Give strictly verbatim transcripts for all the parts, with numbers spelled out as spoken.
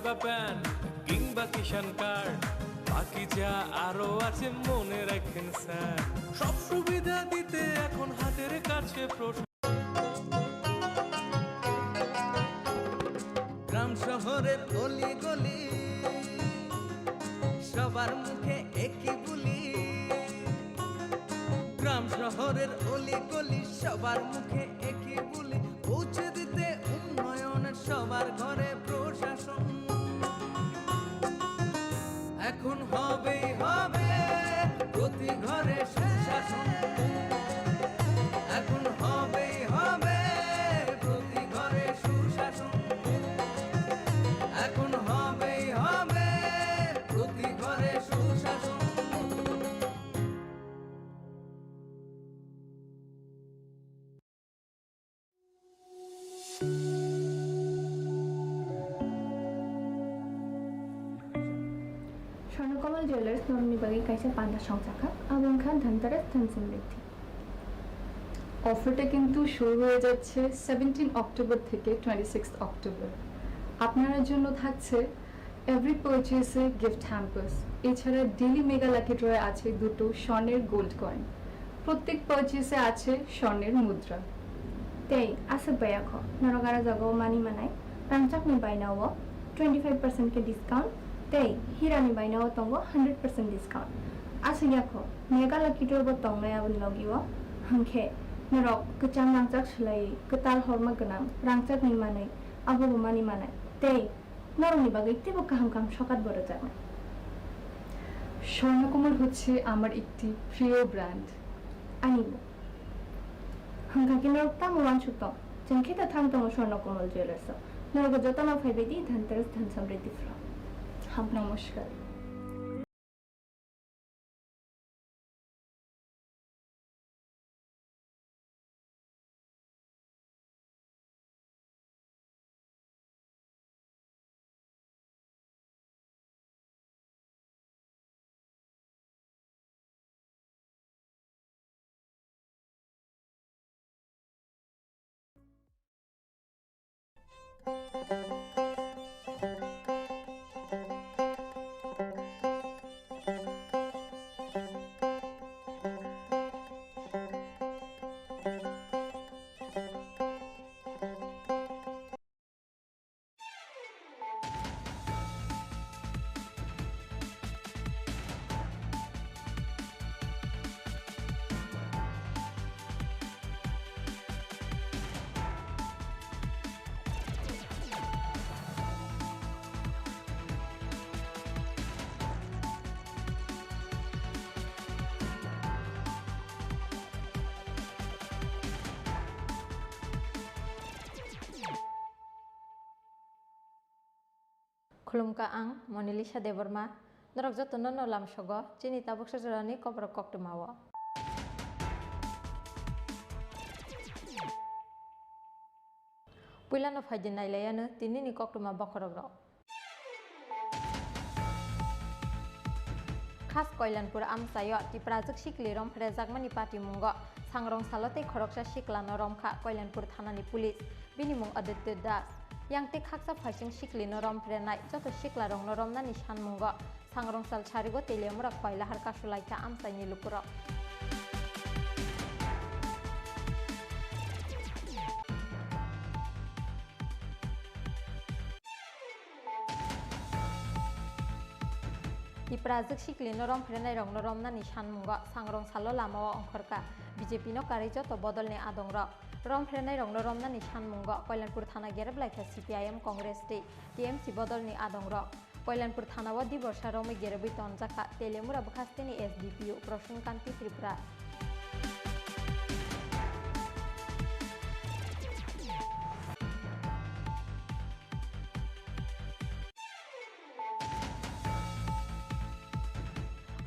বা প্যান কিংবা কিষাণ কার্ড, বাকি যা আরো আছে মনে রাখেন স্যার। সব সুবিধা দিতে এখন হাতের কাছে প্রশাসন। গ্রাম শহরের অলি গলি, সবার মুখে একই বুলি। গ্রাম শহরের অলি গলি, সবার মুখে একই বুলি। পৌঁছে দিতে উন্নয়নের সবার ঘরে প্রশাসন। এখন হবেই হবে প্রতি ঘরে সুশাসন। এখন হবেই হবে প্রতি ঘরে সুশাসন। এখন হবেই হবে প্রতি ঘরে সুশাসন। স্বর্ণকমল জুয়েলার্স নরকনি bagwi kaisa panda songchakha, abo wngkha Dhanteras Dhan Samriddhi. অফারটা কিন্তু শুরু হয়ে যাচ্ছে সেভেন্টিন অক্টোবর থেকে টোয়েন্টি সিক্স অক্টোবর। আপনার জন্য থাকছে এভরি পারচেসে গিফট হ্যাম্পার্স। এছাড়া ডেইলি মেগা লাকি ড্রয়ে আছে দুটো স্বর্ণের গোল্ড কয়েন। প্রত্যেক পারচেসে আছে স্বর্ণের মুদ্রা। Tei aswk bai yakho, norok aro jagao mani manai, rangchakni bainao twenty five percent khe discount, tei hirani bainao tongo hundred percent discount. Aswk yakho, mega lucky draw bo tongnai aboni logio, hwnkhe norok kwcham rangchak swlaiwi kwtal horma gwnang rangchakni manwi abobo mani manai, tei norokni bagwi teibo kaham kaham sokat bo rwjaknai. Swarnakamal হচ্ছে আমার একটি প্রিয় brand. Anibo. Hwnkha khe norok tamo uansuk tong? Chwng khe ta thang tongo Swarna Komal Jewellers o. Norok jotono phaibai di Dhanteras Dhan Samriddhi Floor. Ham namaskar. Khulumkha, ang Monalisa Debbarma. Norok jotono no lamsogo chini tabuksa jorani kokrok koktwmao. Puilano phaidi nailaiano tinini koktwma bokhorokrok. Khas Koilanpur amchaio Tiprajwk sikli romphrejakmani patimungo sangrong salo tei khoroksa siklano romkha Koilanpur thanani police. Bini mung Aditya Das. Yang tei khaksa phaising siklino romphrenai joto siklarokno romnani sanmungo sangrong sal sarigo Teliamura Koilahar kasulaikha amchaini lukurok. Tiprajwk siklino romphrenairokno romnani sanmungo sangrong salo lamao ongkhorkha B J P no karwi joto bodolni adongrok. Romphrenairokno romnani sanmungo Koilanpur thana gerep laikha C P I M, Congress tei T M C bodolni adongrok. Koilanpur thanao diborsa romwi geribwi tonjakha Teliamura bwkhasteni S D P O Prasun Kanti Tripura.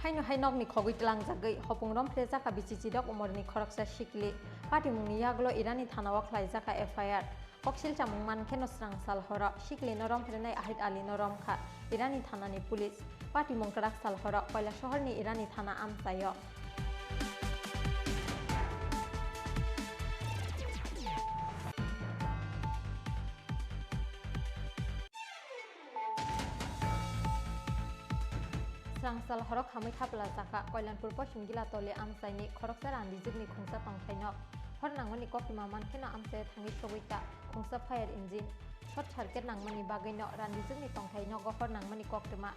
Haino hai nokni khogwi tlangjagwi hopung romphrejakha bichichidok umorni khoroksa sikli. Patimungni yagulo Irani thanao khlaijakha F I R. Koksil chamung mankheno srang sal horo siklino romphrenai Ahid Alino romkha Irani thanani police. Patimung kwrak sal horo Koilasohorni Irani thana amchaio. Srangchal horok hamwi thapla chakha Koilanpur Poschim Gilatoli amchaini khoroksa randijwkni khungsa tongthaino hor nangmani koktwma mankheno amchaio thangwi sogwi kha khungsa fire engine. Short circuit nangmani bagwino randijwkni tongthai nogo hor nangmani koktwma.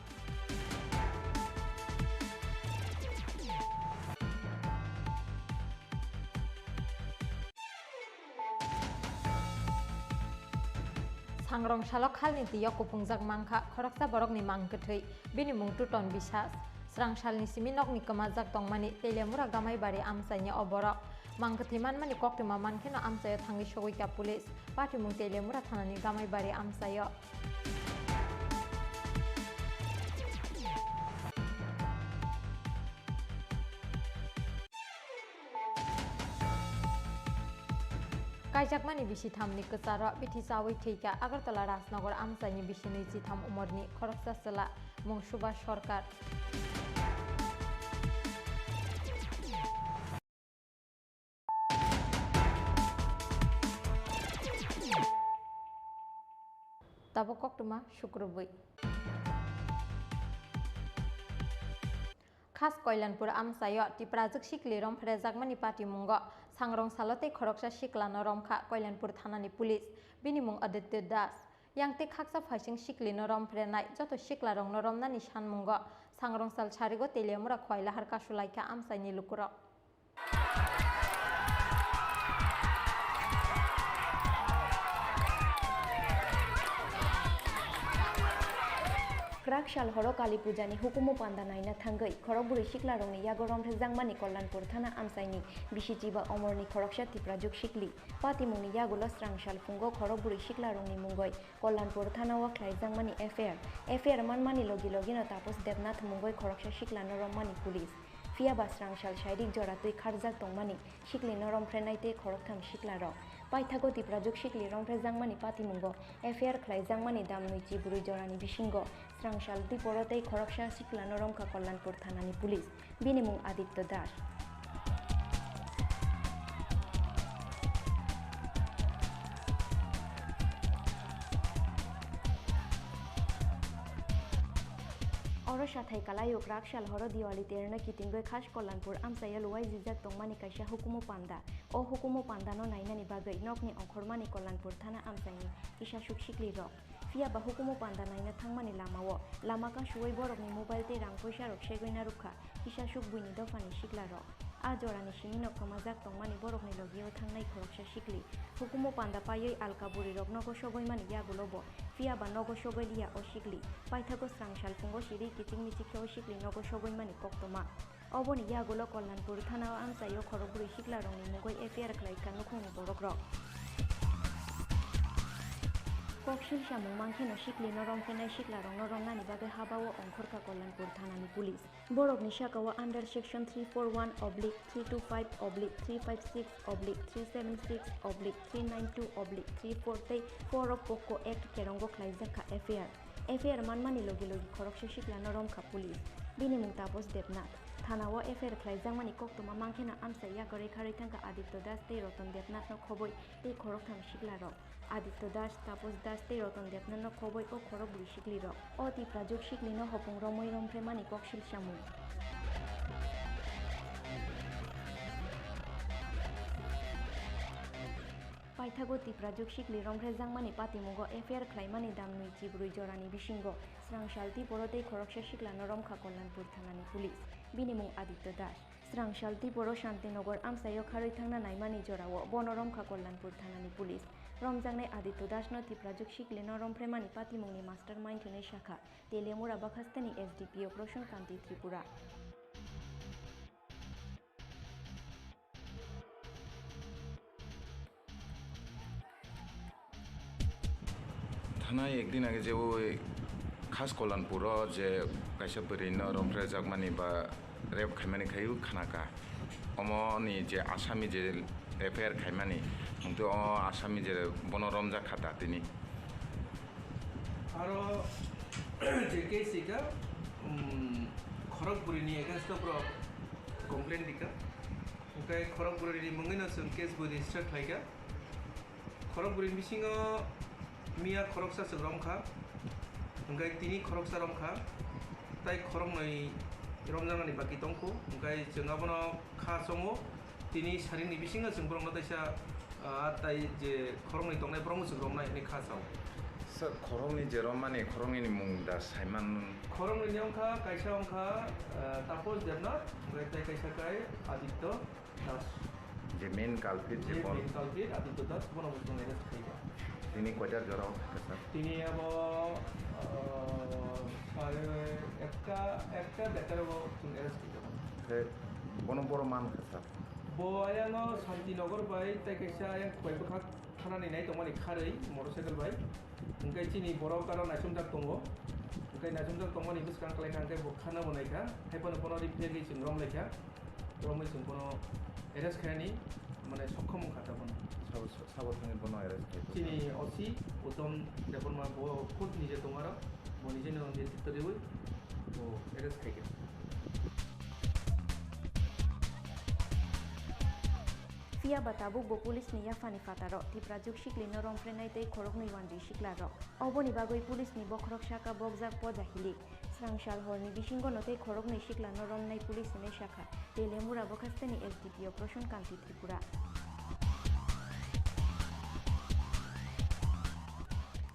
Sangrong salo khalni twi o kupungjak mankha khoroksa borokni mang kwthwi, bini mung Tuton Biswas. Srangsalni simi nokni kwmajak tongmani Teliamura Gamaibari amchaini o borok. Mang kwthwi manmani koktwma mankheno amchaio thangwi sogwi kha police. Patimung Teliamura thanani Gamaibari amchaio. Kaijakmani bisi thamni kwcharo bithi chawi thwikha Agartala Rajnagar amchaini bisi nwi chitham umorni khoroksa chwla mung Subhas Sarkar. Tabuk koktwma sukrubwi. Khas Koilanpur amchaio Tiprajwk sikli romphrejakmani patimungo sangrong salo tei khoroksa siklano romkha Koilanpur thanani police, bini mung Aditya Das. Yang tei khaksa phaising siklino romprenai joto siklarokno romnani sanmungo sangrong sal sarigo Teliamura Khoilahar kasulaikha amchaini lukurok. Kwrak sal horo Kali Pujani hukumu panda naina thangwi khorokbrwi siklarokni yago romphrejakmani Kollanpur thana amchaini bisi chiba omorni khoroksa Tiprajwk sikli. Patimungni yagulo srang sal phungo khorokbrwi siklarokni mungwi Kollanpur thanao khlaijakmani F I R. F I R manmani logi logino Tapos Debnath mungwi khoroksa siklano romani police. Phiya ba srang sal sairik jora twi kharjak tongmani siklino romprenai tei khoroktham siklarok. Paithago Tiprajwk sikli romphrejangmani patimungo F I R khlaijakmani damnwi chibrwi jorani bisingo srang sal twi poro tei khoroksa siklano romkha Kollanpur thanani police. Bini mung Aditya Das. Oro sathai kalaio kwrak sal horo Diwali terno kitingwi khas Kollanpur amchaio luwai jijak tongmani kaisa hukumu panda. O hukumu pandano nainani bagwi nokni ongkhormani Kollanpur thana amchaini kisa suk sikli rok. Phiya ba hukumu panda naina thangmani lamao lama kasuwi borokni mobile tei rang poisa rok segwi narwkha kisa suk buini dophani sikla rok. A jorani simino kwmajak tongmani borokni logio thangnai khoroksa sikli. Hukumu panda paiwi alka bwrwi rok nogo sogwi mani yagulo bo. Phiya ba nogo sogwi liya o sikli. Paithago srang sal phungo siri kiching michik khe o sikli nogo sogwi mani koktwma. Oboni yagulo Kollanpur thanao amchaio khorokbrwi siklarokni mungwi F I R khlaikha nukhungni borokrok. Koksil samung mankheno siklino romphenai siklarokno romnani bagwi habao ongkhorkha Kollanpur thanani police. Borokni sakao under section three four one oblique three two five oblique three five six oblique three seven six oblique three nine two oblique three four tei four o POCSO Act kerongo khlaijakha F I R. F I R manmani logi logi khoroksa siklano romkha police. Bini mung Tapos Debnath. Thanao F I R khlaijakmani koktwma mankheno amchai yakarwi kharwi thangkha Aditya Das tei Roton Debnathno khobwi tei khoroktham siklarok. Aditya Das, Tapos Das tei Roton Debnathno khobwi o khorokbrwi siklirok. O Tiprajwk siklino hopung romwi romphemani koksil samung. Paithago Tiprajwk sikli romphrejakmani patimungo F I R khlaimani damnwi chibrwi jorani bisingo srang sal twi poro tei khoroksa siklano romkha Kollanpur thanani police. Bini mung Aditya Das. Srang sal twi poro Shantinagar amchaio kharwi thangna naimani jorao bono romkha Kollanpur thanani police. Romjaknai Aditya Dasno Tiprajwk siklino romphemani patimungni mastermind hwnwi sakha Teliamura bakhasteni S D P O Proson Kanti Tripura. Thanai ekdin age je o khas Kollanpuro je kaisa bwrwino romphrejakmani ba rape khaimani khai khna kha. Omoni je asami je F I R khaimani, hwnkhe o asami je bono romjak kha datini. Aro je case ika, um, khorok bwrwini against o borok complaint dika. Hwnkhe khorok bwrwini mungwino chwng case bo register khlaika. Khorok bwrwini bisingo miya khoroksa chwng romkha. Hwnkhe tini khoroksa romkha. Tai khoroknwi romjaknani baki tongkhu, hwnkhe chwng abono kha chongo. Tini saringni bisingo chwng borokno teisa, ah, tai je khoroknwi tongnai borokno chwng romnai hwnwi kha chao. Sir, khoroknwi je romani, khoroknwini mung da saiman? Khoroknwini wngkha, kaisa wngkha, ah, Tapos Debnath, hwnkhe tai kaisa khe Aditya Das. Je main culprit, je je bol- main culprit Aditya Das, bono bo chwng arrest khaikha. Tini koitar jora o khaikha, sir? Tini abo, ah, sare ekta, ekta, derta o chwng arrest khaikha. Khe bono boro man kha, sir? Bo ayano Santinagar bai tai kaisa ayang Khowai bwkhak thanani nai tongmani kharwi motorcycle bai. Hwnkhe chini borok aro naisumjak tongo. Hwnkhe naisumjak tongmani bwskang kwlai kha, hwnkhe bo khana bo nai kha. Haiphano bono riphiya khe chwng rom lai kha. Romwi chwng bono arrest khainani, mane, sokkhom wngkha ta bono. Sabo, sabo thangwi bono arrest khai? Chini O C Uttom Debbarma, bo khud nije tongo aro, bo nijeno netritwo riwi bo arrest khaikha. Phiya ba tabuk bo police ni yaphani phataro Tiprajwk siklino romphrenai tei khoroknwi wanjwi siklarok. Oboni bagwi police ni bokhorok saka bokjak poja hilik. Srangsal horni bisingono tei khoroknwi siklano romnai police hinwi sakha Telemura bwkhasteni S D P O Prasun Kanti Tripura.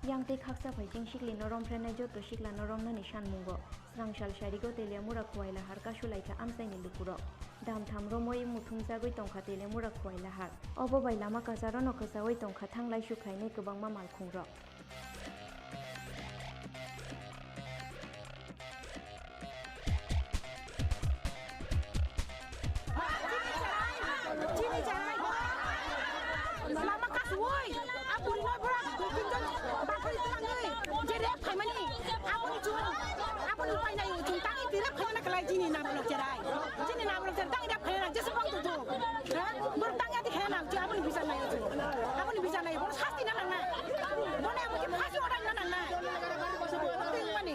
Yang tei khaksa phaising siklino romphrenai joto siklano romnani sanmungo Srangsal sarigo Telemura Khowai Lahar kasulaikha amchaini lukurok. Damtham romwi muthumjagwi tongkha Telemura Khowai Lahar. Obo bai lama kasarono kwchaui tongkha thanglai sukhlainai kwbangma malkhungrok. Chini chai. Lama kasui. A buri no bura. Bakri tangui. Jere phaimani. Aboni chun. Aboni painai chun. Tangi tira phaimana kalai chini na bolok cherai. Chini na bolok cherai. Tangi da phaimana. Jesu bang tu tu. Ha? Bor tangi ati khana. Aboni bichar nai tu. Aboni bichar nai. Bor sasti na nang na. Bor na aboni phasi order na nang na. Bor ting mani.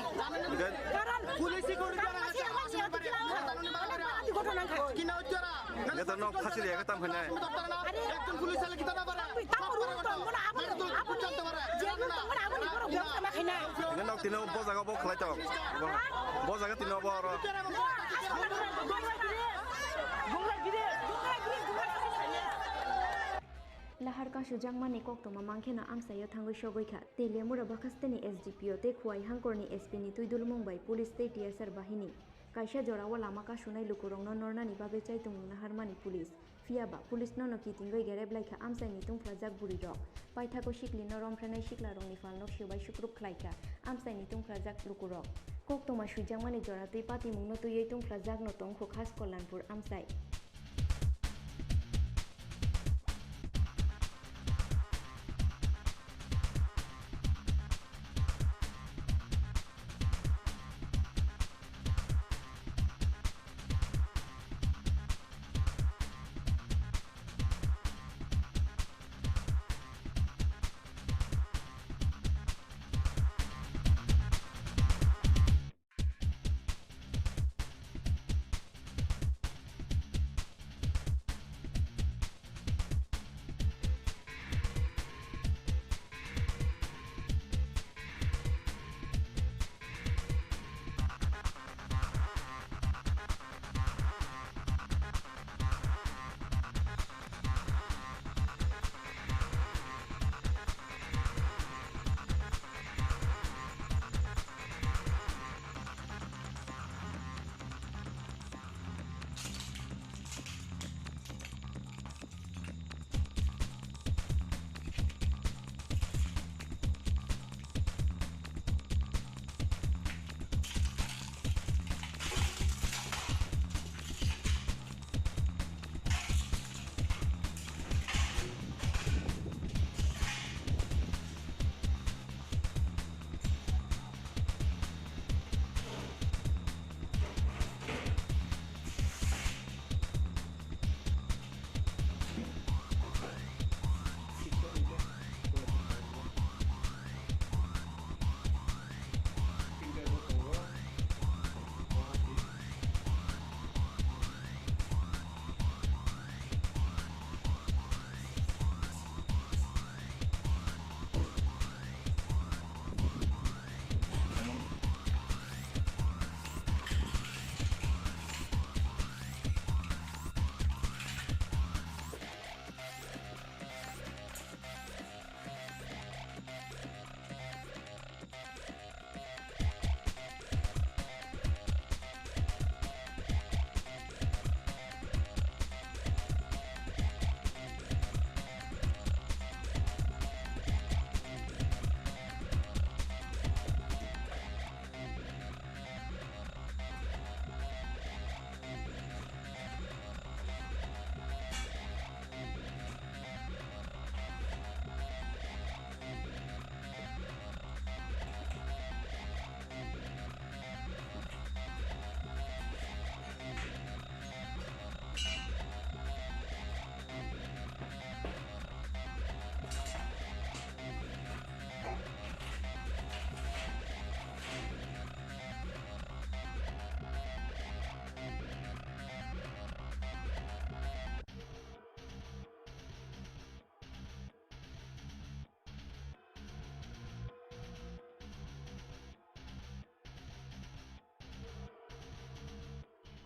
Karon. Police ko. Karon masi aboni ati kilang. Ati ghotona kha. Kina uchara. Neta nok phasi riya khe tam khainai. Ekjon police ale kita na bara. Tamo rung tong, mona aboni, aboni. Jeng tong, mona aboni, borok biyang sama khainai. Neta nok tino bo jaga bo khlai tong. Bo jaga tino bo oro. Lahar kasujakmani koktwma mankhe no amchaio thangwi sogwi kha. Telemura bwkhasteni S D P O tei Khowai hangkorni S P ni twi dulmung bai police tei T S R bahini. Kaisa jorao lama kasunai lukurokno nornani bagwi chaitung naharmani police. Phiya ba, police nono kitingwi gerep lai kha amchaini tungphlajak bwrwirok. Paithago siklino romphrenai siklarokni phalno sibai sukrup khlai kha amchaini tungphlajak lukurok. Koktwma swijakmani jora twi patimungno twiwi tungphlajakno tongkhu Khas Kalyanpur amchai.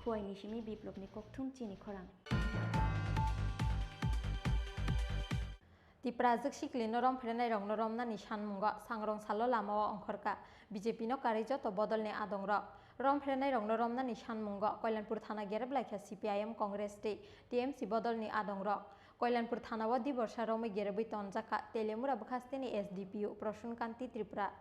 Kuaini simi Biplopni kokthum chini khorang. Tipra jwk sikli no romphrenairokno romnani sanmungo sangrong salo lamao ongkhorkha B J P no karwi joto bodolni adongrok. Romphrenairokno romnani sanmungo Koilanpur thana gerep laikha C P I M, Congress tei T M C bodolni adongrok. Koilanpur thanao diborsa romwi geribwi tonjakha Teliamura bwkhasteni S D P O Prosun Kanti Tripura.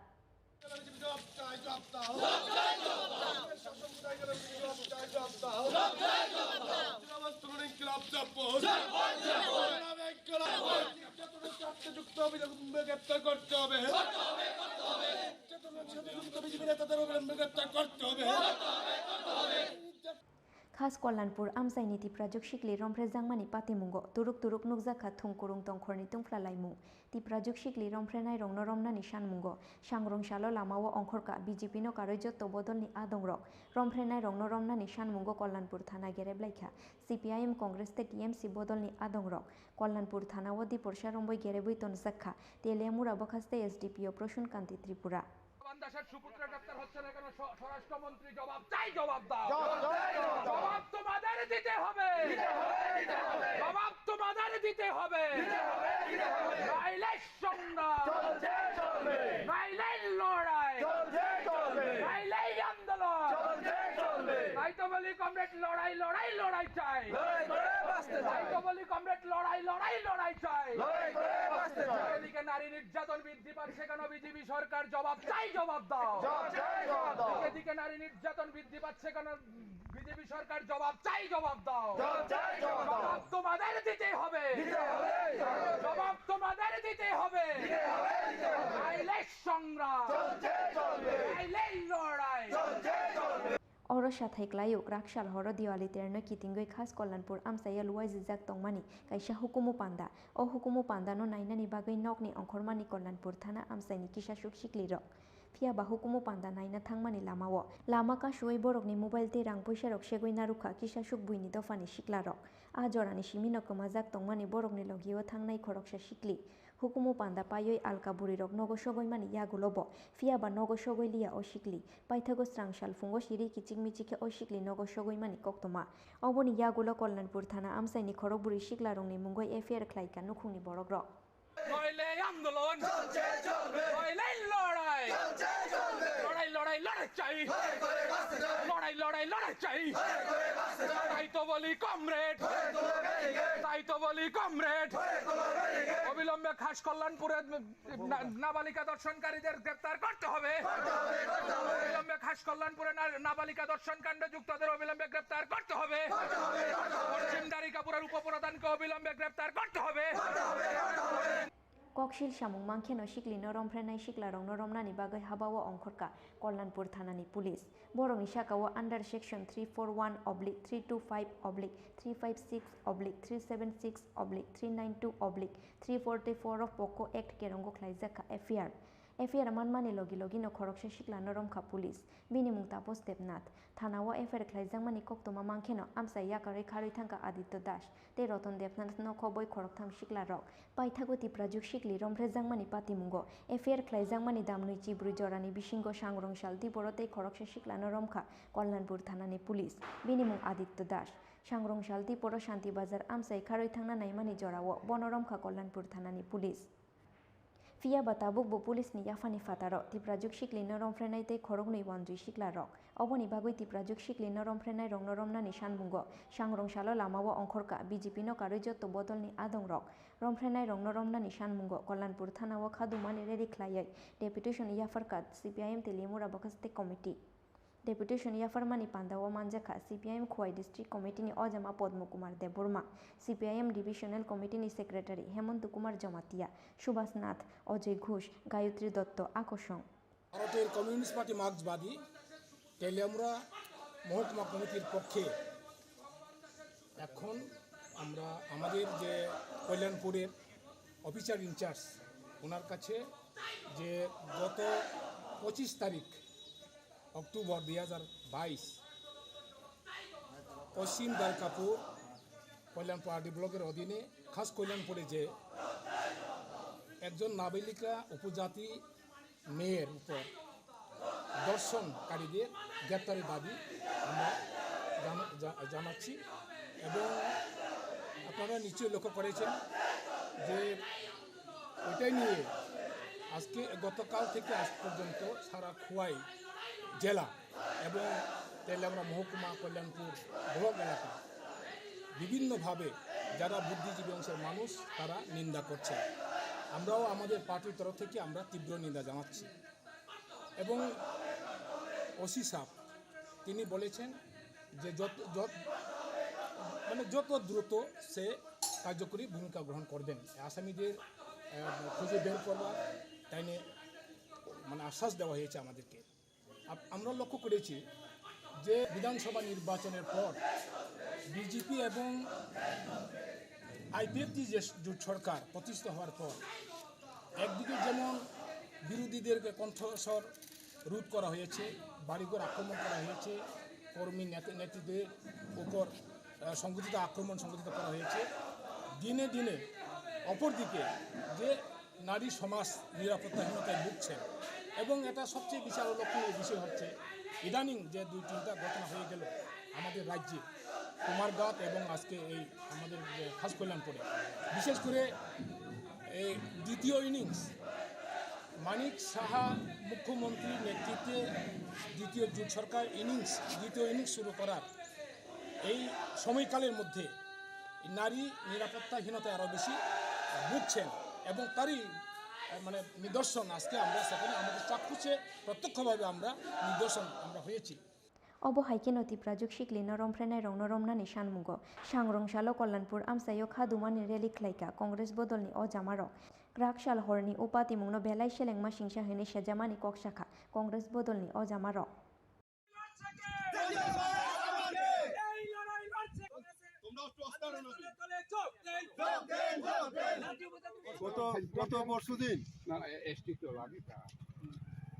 Khas Kollanpur amchaini Tiprajwk sikli romphrejakmani patimungo turuk turuk nukjakha thung kurung tongkhorni tungphla laimung. Tiprajwk sikli romphrenairokno romnani sanmungo sangrong salo lamao ongkhorkha B J P no karwi joto bodolni adongrok. Romphrenairokno romnani sanmungo Kollanpur thana gerep laikha C P I M, Congress tei T M C bodolni adongrok. Kollanpur thanao diporsa romwi geribwi tonjakha Teliamura bwkhaste S D P O Prosun Kanti Tripura. ভগবান দাসের সুপুত্র গ্রেপ্তার হচ্ছে না কেন? স্ব-, স্বরাষ্ট্রমন্ত্রী জবাব চাই, জবাব দাও। জবাব চাই, জবাব দাও। জবাব তোমাদের দিতে হবে। দিতে হবে, দিতে হবে। জবাব তোমাদের দিতে হবে। দিতে হবে, দিতে হবে। নাইলে সংগ্রাম। চলছে, চলবে। নাইলে লড়াই। চলছে, চলবে। নাইলে আন্দোলন। চলছে, চলবে। তাই তো বলি কমরেড, লড়াই, লড়াই, লড়াই চাই। লড়াই করে বাঁচতে চাই। তাই তো বলি কমরেড, লড়াই, লড়াই, লড়াই চাই। লড়াই করে বাঁচতে চাই। এদিকে নারী নির্যাতন বৃদ্ধি পাচ্ছে কেন? বিজেপি সরকার জবাব চাই, জবাব দাও। জবাব চাই, জবাব দাও। দিকে দিকে নারী নির্যাতন বৃদ্ধি পাচ্ছে কেন? বিজেপি সরকার জবাব চাই, জবাব দাও। জবাব চাই, জবাব দাও। জবাব তোমাদের দিতে হবে। দিতে হবে, দিতে হবে। জবাব তোমাদের দিতে হবে। দিতে হবে, দিতে হবে। নাইলে সংগ্রাম। চলছে, চলবে। নাইলে লড়াই। চলছে, চলবে। Oro sathai klaio Krakshal horo Diwali terno kitingwi khas Kollanpur amchaya luaijijak tongmani kaisa hukumu panda. O hukumu pandano nainani bagwi nokni ongkhormani Kollanpur thana amchaini kisasuk siklirok. Phiya ba hukumu panda naina thangmani lamao lama kasuwi borokni mobile tei rang puisarok segwi narwkha kisasuk buini dophani siklarok. A jorani simino kwmajak tongmani borokni logio thangnai khoroksa sikli. Hukumu panda paiwi alka burirok nogo sogwi mani yagulo bo, phiya ba nogo sogwi liya o sikli. Paithago srang sal phungo siri kichik michik khe o sikli nogo sogwi mani koktwma. Oboni yagulo Kollanpur thana amchaini khorok bwrwi siklarokni mungwi F I R khlaikha nukhungni borokrok. নইলে আন্দোলন চলছে, চলবে। নইলে লড়াই চলছে, চলবে। লড়াই, লড়াই, লড়াই চাই। লড়াই করে বাঁচতে চাই। লড়াই, লড়াই, লড়াই চাই। লড়াই করে বাঁচতে চাই। তাই তো বলি কমরেড। হয়ে তোলো ব্যারিকেড। তাই তো বলি কমরেড। হয়ে তোলো ব্যারিকেড। অবিলম্বে খাস কল্যাণপুরে না-, নাবালিকা ধর্ষণকারীদের গ্রেপ্তার করতে হবে। করতে হবে, করতে হবে। অবিলম্বে খাস কল্যাণপুরে না-, নাবালিকা ধর্ষণ কাণ্ডে যুক্তদের অবিলম্বে গ্রেপ্তার করতে হবে। করতে হবে, করতে হবে। পশ্চিম দ্বারিকাপুরের উপপ্রধানকে অবিলম্বে গ্রেপ্তার করতে হবে। করতে হবে, করতে হবে। Koksil samung mankheno siklino romphrenai siklarokno romnani bagwi habao ongkhorkha Kollanpur thanani police. Borokni sakao under section three four one oblique three two five oblique three five six oblique three seven six oblique three nine two oblique three forty four of POCSO Act kerongo khlaijakha F I R. F I R manmani logi logino khoroksa siklano romkha police. Bini mung Tapos Debnath. Thanao F I R khlaijakmani koktwma mankheno amchai yakarwi kharwi thangkha Aditya Das tei Roton Debnath nokho boi khoroktham siklarok. Paithago Tiprajwk sikli romphrejakmani patimungo F I R khlaijakmani damnwi chibrwi jorani bisingo sangrong sal tiboro tei khoroksa siklano romkha Kollanpur thanani police. Bini mung Aditya Das. Sangrong sal tiboro Shanti Bazar amchai kharwi thangna naimani jorao bono romkha Kollanpur thanani police. Phiya ba tabuk bo police ni yaphani phataro Tiprajwk siklino romphrenai tei khoroknwi wanjwi siklarok. Oboni bagwi Tiprajwk siklino romphrenairokno romnani sanmungo sangrong salo lamao ongkhorkha B J P no karwi joto bodolni adongrok. Romphrenairokno romnani sanmungo Kollanpur thanao khadumani rally khlaiwi deputation yapharkha C P I M Teliamura Bwkhaste Committee. Deputation yapharmani pandao manjakha C P I M Khowai District Committee ni ojama Padma Kumar Debbarma, C P I M Divisional Committee ni Secretary Hemanta Kumar Jamatia, Subhas Nath, Ajay Ghosh, Gayatri Dotto, Akosong. ভারতের communist party মার্ক্সবাদী তেলিয়ামুড়া মহকুমা কমিটির পক্ষে এখন আমরা আমাদের যে কল্যাণপুরের অফিসার ইনচার্জ, ওনার কাছে যে গত পঁচিশ তারিখ অক্টোবর দুই হাজার বাইশ, পশ্চিম দ্বারকাপুর কল্যাণপুর আরডি ব্লকের অধীনে খাস কল্যাণপুরে যে একজন নাবালিকা উপজাতি মেয়ের উপর ধর্ষণকারীদের গ্রেপ্তারের দাবি আমরা জানা- জা- জানাচ্ছি। এবং আপনারা নিশ্চয়ই লক্ষ্য করেছেন যে ওইটাই নিয়ে আজকে, গতকাল থেকে আজ পর্যন্ত সারা খোয়াই জেলা এবং তেলিয়ামুড়া মহকুমা, কল্যাণপুর ব্লক এলাকা বিভিন্নভাবে যারা বুদ্ধিজীবী অংশের মানুষ, তারা নিন্দা করছেন। আমরাও আমাদের পার্টির তরফ থেকে আমরা তীব্র নিন্দা জানাচ্ছি। এবং ওসি সাহেব তিনি বলেছেন যে যত যত মানে যত দ্রুত সে কার্যকরী ভূমিকা গ্রহণ করবেন, আসামিদের আহ, খুঁজে বের করবার তাই নিয়ে মানে আশ্বাস দেওয়া হয়েছে আমাদেরকে। আপ- আমরা লক্ষ্য করেছি যে বিধানসভা নির্বাচনের পর বিজেপি এবং আইপিএফটি যে জোট সরকার প্রতিষ্ঠিত হওয়ার পর একদিকে যেমন বিরোধীদেরকে কণ্ঠস্বর রোধ করা হয়েছে, বাড়িঘর আক্রমণ করা হয়েছে, কর্মী নেতা- নেত্রীদের উপর আহ, সংগঠিত আক্রমণ সংগঠিত করা হয়েছে। দিনে দিনে অপরদিকে যে নারী সমাজ নিরাপত্তাহীনতায় ভুগছেন এবং এটা সবচেয়ে বিশাল উল্লেখনীয় বিষয় হচ্ছে ইদানিং যে দুই তিনটা ঘটনা হয়ে গেল আমাদের রাজ্যে, কুমারঘাট এবং আজকে এই আমাদের যে খাস কল্যাণপুরে, বিশেষ করে এই দ্বিতীয় ইনিংস মানিক সাহা মুখ্যমন্ত্রীর নেতৃত্বে দ্বিতীয় জোট সরকার ইনিংস, দ্বিতীয় ইনিংস শুরু করার এই সময়কালের মধ্যে নারী নিরাপত্তাহীনতায় আরও বেশি ভুগছেন এবং তারই আহ, মানে নিদর্শন আজকে আমরা সেখানে আমাদের চাক্ষুষে প্রত্যক্ষভাবে আমরা নিদর্শন আমরা হয়েছি। Obo hai kheno Tiprajwk siklino romphrenairokno romnani sanmungo sangrong salo Kalyanpur amchaio kha dumani rally khlaikha Congress bodolni o jamarok. Kwrak sal horni o patimungno belai selengma singsa hwnwi sejamani kok sakha Congress bodolni o jamarok. এই লড়াই লড়ছে। তোমরা একটু আস্তে আস্তে নাও। গত গত পরশুদিন না, এসটি তো লাগে তা।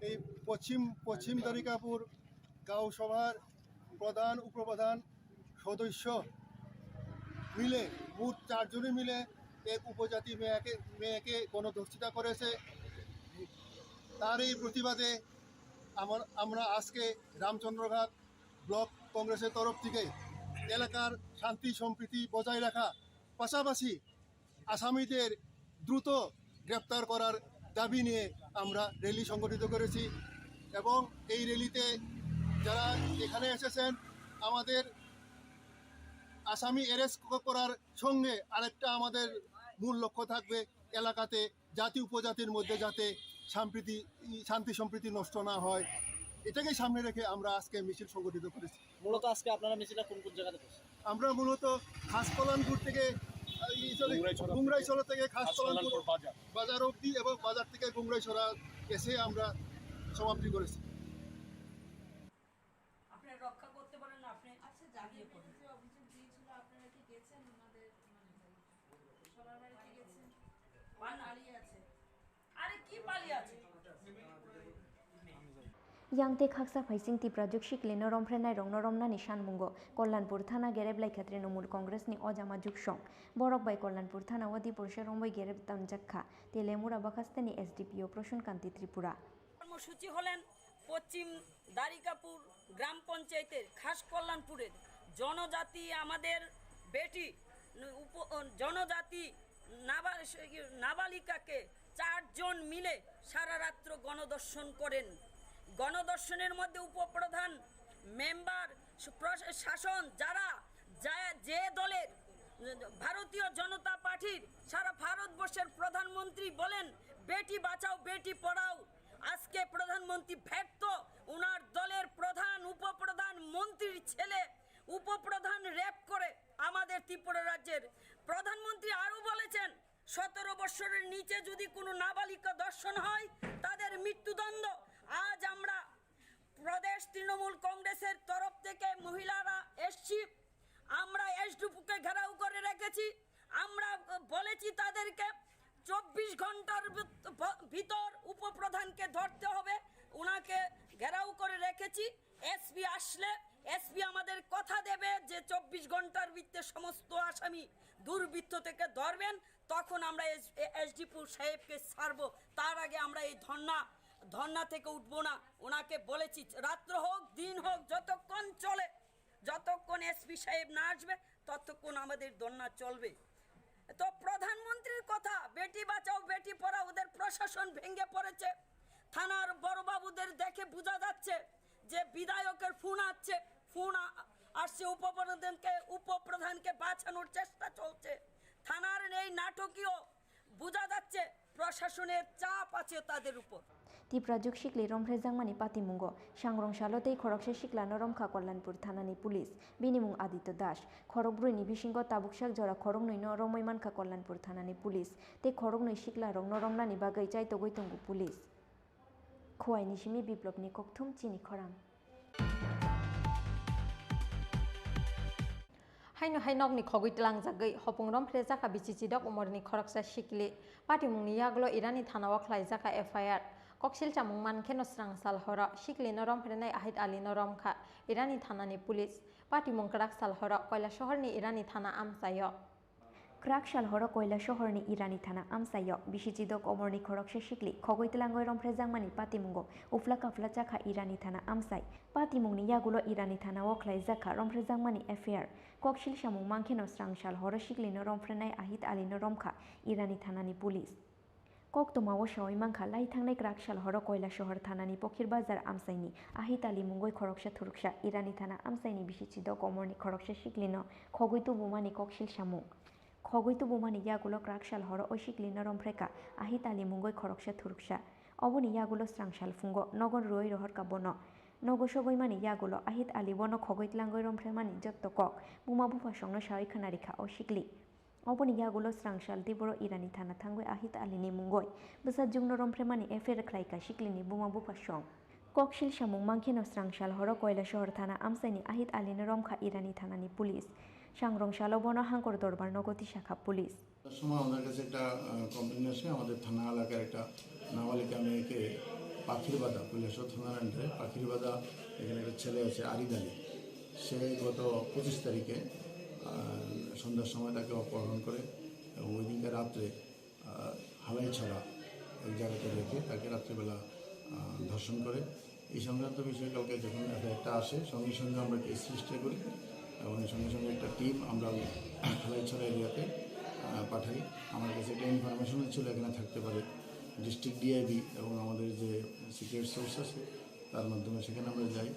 এই পশ্চিম পশ্চিম দ্বারিকাপুর গাঁও সভার প্রধান উপপ্রধান সদস্য মিলে, মোট চারজনে মিলে এক উপজাতি মেয়েকে মেয়েকে গণধর্ষিতা করেছে। তার এই প্রতিবাদে আমার আমরা আজকে রামচন্দ্রঘাট ব্লক কংগ্রেসের তরফ থেকে এলাকার শান্তি সম্প্রীতি বজায় রাখা, পাশাপাশি আসামিদের দ্রুত গ্রেপ্তার করার দাবি নিয়ে আমরা র‍্যালি সংগঠিত করেছি। এবং এই র‍্যালিতে যারা এখানে এসেছেন, আমাদের আসামি অ্যারেস্ট করার সঙ্গে আরেকটা আমাদের মূল লক্ষ্য থাকবে এলাকাতে জাতি উপজাতির মধ্যে যাতে সম্প্রীতি, শান্তি সম্প্রীতি নষ্ট না হয়, এটাকেই সামনে রেখে আমরা আজকে মিছিল সংগঠিত করেছি। মূলত আজকে আপনারা মিছিলটা কোন কোন জায়গাতে করছেন? আমরা মূলত খাস কল্যাণপুর থেকে, আহ, এই, sorry, গুংরাইছড়া গুংরাইছড়া থেকে খাস খাস কল্যাণপুর কল্যাণপুর বাজার। বাজার অবধি এবং বাজার থেকে গুংরাইছড়া এসে আমরা সমাপ্তি করেছি। আপনারা রক্ষা করতে পারেন না, আপনি আচ্ছা, যাদের বিরুদ্ধে অভিযোগ দিয়েছিল, আপনারা কি গেছেন ওনাদের, মানে, সবার বাড়িতে গেছেন? পালিয়ে আছে। আরে কি পালিয়ে আছে? Yang tei khaksa phaising Tiprajwk siklino romphrenairokno romnani sanmungo Kalyanpur thana gerep laikha Trinamool Congressni o jama juksong. Borok bai Kalyanpur thanao diporsa romwi gerep tanjak kha Telemura bakhasteni S D P O Prosun Kanti Tripura. কর্মসূচি হলেন পশ্চিম দ্বারিকাপুর গ্রাম পঞ্চায়েতের খাস কল্যাণপুরের জনজাতি আমাদের বেটি উপ-, জনজাতি নাবা-, নাবালিকাকে চারজন মিলে সারা রাত্র গণধর্ষণ করেন। গণধর্ষণের মধ্যে উপপ্রধান, মেম্বার, প্রশাসন, যারা যা-, যে দলের, ভারতীয় জনতা পার্টির সারা ভারতবর্ষের প্রধানমন্ত্রী বলেন, "বেটি বাঁচাও, বেটি পড়াও।" আজকে প্রধানমন্ত্রী ব্যর্থ, ওনার দলের প্রধান, উপপ্রধান, মন্ত্রীর ছেলে উপপ্রধান রেপ করে আমাদের ত্রিপুরা রাজ্যের। প্রধানমন্ত্রী আরও বলেছেন, সতেরো বছরের নিচে যদি কোনো নাবালিকা ধর্ষণ হয়, তাদের মৃত্যুদণ্ড। আজ আমরা প্রদেশ তৃণমূল কংগ্রেসের তরফ থেকে মহিলারা এসছি, আমরা এসডিপিওকে ঘেরাও করে রেখেছি। আমরা বলেছি তাদেরকে চব্বিশ ঘন্টার ভিত-, ভ-, ভিতর উপপ্রধানকে ধরতে হবে, ওনাকে ঘেরাও করে রেখেছি। এসপি আসলে এসপি আমাদের কথা দেবে যে চব্বিশ ঘন্টার ভিতরে সমস্ত আসামি দুর্বৃত্ত থেকে ধরবেন, তখন আমরা এস-, এ-, এসডিপিও সাহেবকে ছাড়বো। তার আগে আমরা এই ধর্না, ধর্না থেকে উঠবো না। ওনাকে বলেছি রাত্র হোক, দিন হোক, যতক্ষণ চলে যতক্ষণ এসপি সাহেব না আসবে, ততক্ষণ আমাদের ধর্ণা চলবে। তো প্রধানমন্ত্রীর কথা, বেটি বাঁচাও বেটি পড়াও, ওদের প্রশাসন ভেঙে পড়েছে। থানার বড়বাবুদের দেখে বোঝা যাচ্ছে যে বিধায়কের ফোন আসছে, ফোন আ-, আসছে উপপ্রধানকে, উপপ্রধানকে বাঁচানোর চেষ্টা চলছে। থানার এই নাটকীয় বোঝা যাচ্ছে প্রশাসনের চাপ আছে তাদের উপর। Tipra juk sikli romphre jakmani patimungo sangrong salo tei khoroksa siklano romkha Kollanpur thanani police. Bini mung Aditya Das. Khorokbrwini bisingo tabuk sak jora khoroknwino romwi mankha Kollanpur thanani police. Tei khoroknwi siklarokno romnani bagwi chaitogwi tongo police. Khowai ni simi Biplopni kokthum chini khorang. Haino hai nokni khogwi tlangjagwi hopung romphre jakha bisi chidok umorni khoroksa sikli. Patimungni yagulo Irani thanao khlaijakha F I R. Koksil chamung mankheno srang sal horo siklino romphrenai Ahit Alino romkha Irani thanani police. Patimung kwrak sal horo Koilasohorni Irani thana amchaio. Kwrak sal horo Koilasohorni Irani thana amchaio bisi chidok omorni khoroksa sikli khogwi tlangwi romphrejakmani patimungo uphla kaphla chakha Irani thana amchai. Patimungni yagulo Irani thanao khlaijakha romphrejakmani F I R. Koksil samung mankheno srang sal horo siklino romphrenai Ahit Alino romkha Irani thanani police. Koktwmao sawi mankha, lai thangnai kwrak sal horo Koilasohor thanani Pokhir Bazar amchaini Ahit Ali mungwi khoroksa thuruksa Irani thana amchaini bisi chidok omorni khoroksa siklino khogwi tubumani koksil samung. Khogwi tubumani yagulo kwrak sal horo o siklino romphrekha Ahit Ali mungwi khoroksa thuruksa. Oboni yagulo srang sal phungo nogo rwui rohorkha bono. Nogo sogwimani yagulo Ahit Ali bono khogwi tlangwi romphrekmani jotto kok buma buphasongno sawi khwnarikha o sikli. Oboni yagulo srang sal tei borok Irani thana thangwi Ahit Alini mungwi bwsajwkno romphrekmani F I R khlaikha siklini buma buphasong. Koksil samung mankheno srang sal horo Koilasohor thana amchaini Ahit Alino romkha Irani thanani police. Sangrong salo bono Hangkor Dorbar nogo tisakha police. সময় আমাদের কাছে একটা, আহ, কমপ্লেইন আসে, আমাদের থানা এলাকার একটা নাবালিকা মেয়েকে পাখিরবাদা, কৈলাসহর থানার আন্ডারে পাখিরবাদা, এখানে একটা ছেলে আছে আরিদ আলী, সে গত পঁচিশ তারিখে, আহ, সন্ধ্যার সময় তাকে অপহরণ করে এবং ওই দিনকার রাত্রে, আহ, হালাইছড়া এক জায়গাতে রেখে তাকে রাত্রিবেলা, আহ, ধর্ষণ করে। এই সংক্রান্ত বিষয়ে কালকে যখন এফআইআরটা আসে, সঙ্গে সঙ্গে আমরা কেস রেজিস্টার করি এবং সঙ্গে সঙ্গে একটা টিম আমরা ওই হালাইছড়া এরিয়াতে, আহ, পাঠাই। আমার কাছে একটা ইনফরমেশন ছিল এখানে থাকতে পারে। ডিস্ট্রিক্ট ডিআইবি এবং আমাদের যে সিক্রেট সোর্স আছে, তার মাধ্যমে সেখানে আমরা যাই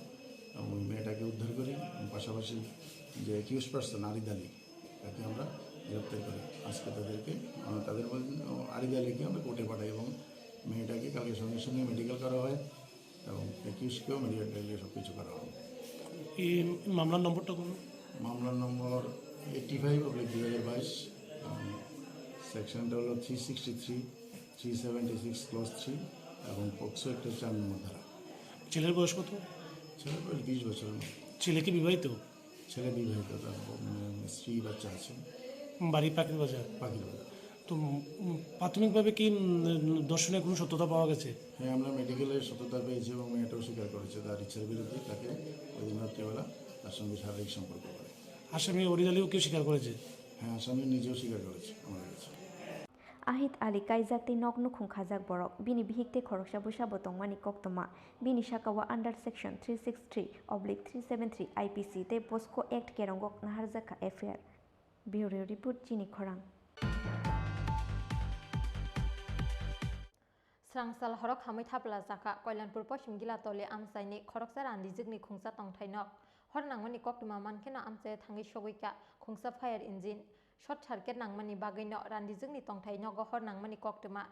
এবং ওই মেয়েটাকে উদ্ধার করি এবং পাশাপাশি যে অ্যাকিউজ পার্সন আরিদ আলী, তাকে আমরা গ্রেপ্তার করি। আজকে তাদেরকে, আহ, তাদের মধ্যে, আহ, আরিদ আলীকে আমরা কোর্টে পাঠাই এবং মেয়েটাকে কালকে সঙ্গে সঙ্গে মেডিকেল করা হয় এবং অ্যাকিউজকেও মেডিকেল সব কিছু করা হয়। এই মামলার নম্বরটা কোন? মামলার নম্বর এইটটি ফাইভ অবলিক দুই হাজার বাইশ, সেকশনটা হলো three sixty three, three seventy six clause three এবং পক্সো একটা চার নম্বর ধারা। ছেলের বয়স কত? ছেলের বয়স বিশ বছরের মতো। ছেলে কি বিবাহিত? ছেলে বিবাহিত, তার ব-, উম, স্ত্রী, বাচ্চা আছে। বাড়ি পাখির বাজার। পাখির বাজার। তো, উম, প্রাথমিকভাবে কি, উম, ধর্ষণের কোনো সত্যতা পাওয়া গেছে? হ্যাঁ, আমরা মেডিকেলের সত্যতা পেয়েছি এবং মেয়েটাও স্বীকার করেছে তার ইচ্ছার বিরুদ্ধে তাকে ওই দিন রাত্রিবেলা তার সঙ্গে শারীরিক সম্পর্ক করে। আসামি অরিদ আলীও কেউ স্বীকার করেছে? হ্যাঁ, আসামি নিজেও স্বীকার করেছে আমার কাছে। Ahit Ali kaijak tei nok nukhung khajak borok. Bini bihik tei khoroksa bwsa bo tongmani koktwma. Bini saka o under section three six three oblique three seven three I P C tei POCSO Act kerongok naharjak kha F I R. Bureau Report, Chini Khorang. Srangsal horo khamwi thapla chakha Koilanpur Poschim Gilatoli amchaini khoroksa randijwkni khungsa tongthai nok. Hor nangmani koktwma mankheno amchaio thangwi sogwi kha khungsa fire engine. Short circuit nangmani bagwino randijwkni tongthai nogo hor nangmani koktwma.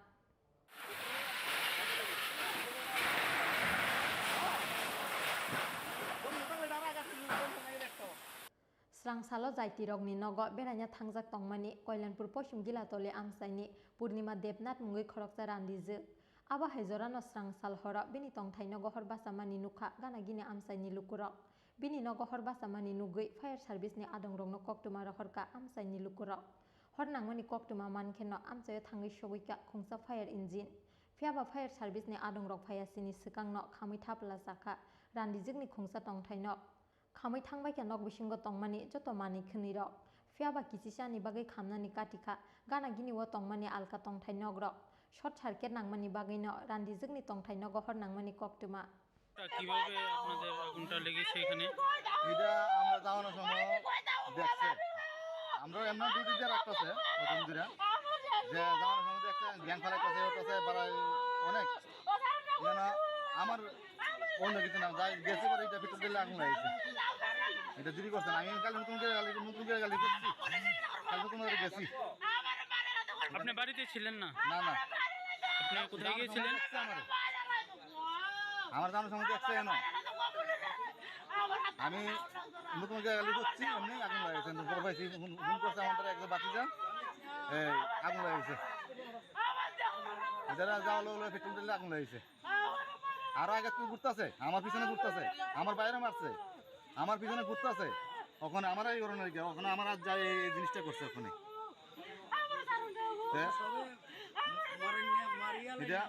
Srangsalo jaitirokni nogo beraina thangjak tongmani Koilanpur Poschim Gilatoli amchaini Purnima Debnath mungwi khoroksa randijwk. Abo hai jorano srangsal horo bini tongthai nogo hor bachamani nukha gana gini amchaini lukurok. Bini nogo hor bachamani nugwi fire service ni adongrokno koktwma rohorkha amchaini lukurok. Hor nangmani koktwma mankheno amchaio thangwi sogwikha khungsa fire engine. Phiyaba fire service ni adongrok phaiya sini swkangno khamwi thapla chakha randijwkni khungsa tongthaino. Khamwi thangbaikha nok bisingo tongmani joto manwi khwnwirok. Phiyaba kichisa ni bagwi khamnani katikha gana gini o tongmani alka tongthai nokrok. Short circuit nangmani bagwino randijwkni tongthai nogo hor nangmani koktwma. তা কিভাবে আপনাদের আগুনটা লেগেছে এখানে? এটা আমরা যাওয়ানোর সময় দেখছে, আমরা এমনি ডিউটি দিয়ে রাখতেছে প্রথম দিনে, যে যাওয়ানোর সময় দেখছে গ্যাং ফালাইতেছে, হতেছে বাড়াই অনেক, যেন আমার অন্য কিছু না যাই গেছে পরে এটা পেট্রোল ঢেলে আগুন লাগিয়েছে। এটা চুরি করছে না, আমি কাল নতুন করে গালি, নতুন করে গালি করছি, কাল নতুন করে গেছি। আপনি বাড়িতে ছিলেন না? না, না। আপনি কোথায় গিয়েছিলেন? দেখছে আমারে। আমার জানার সময় দেখছে কেন? আমি নতুন জায়গা লিখছি, এমনি আগুন লাগাইছে। বড় ভাই ফোন, ফোন করছে আমাদের একজন বাতিজা, এই আগুন লাগাইছে। যারা যাওয়া লোক পেট্রোল ঢেলে আগুন লাগাইছে। আরো আগে তুই ঘুরতেছে, আমার পিছনে ঘুরতেছে, আমার বাইরে মারছে, আমার পিছনে ঘুরতেছে। ওখানে আমরাই ওখানে গিয়ে, ওখানে আমার আর যাই এই জিনিসটা করছে ওখানে। হ্যাঁ? এটা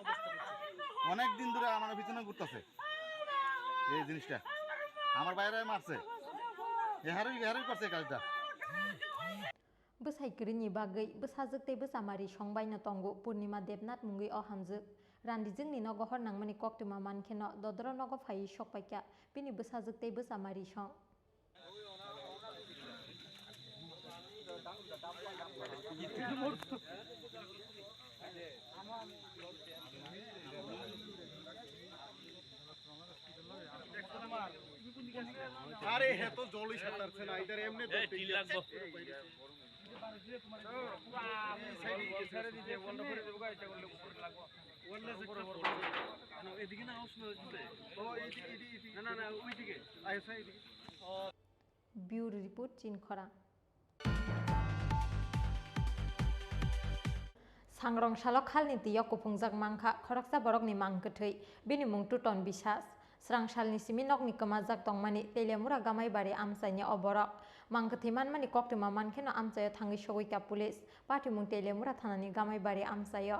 অনেক দিন ধরে আমার পিছনে ঘুরতেছে এই জিনিসটা। আমার বাইরে মারছে। এহারই, এহারই করছে কাজটা। Bwsai kwrwini bagwi bwsajwk tei bwsa mari song baino tongo. Purnima Debnath mungwi o hamjwk randijwkni nogo hor nangmani koktwma mankheno dodoro nogo phaiwi sokpaikha bini bwsajwk tei bwsa mari song. আরে, হে তো জলই সাঁতারছে না, এটার এমনি এই তিন লাখ ব- এদিকে না, না, না, ওইদিকে। Bureau report, Chinkhora. Sangrong salo khalni twi o kuphungjak mankha khoroksa borokni mang kwthwi, bini mung Tuton Biswas. Srang salni simi nokni kwmajak tongmani Teliamura Gamaibari amchaini o borok. Mang kwthwi manmani koktwma mankheno amchaio thangwi sogwikha police. Patimung Teliamura thanani Gamaibari amchaio.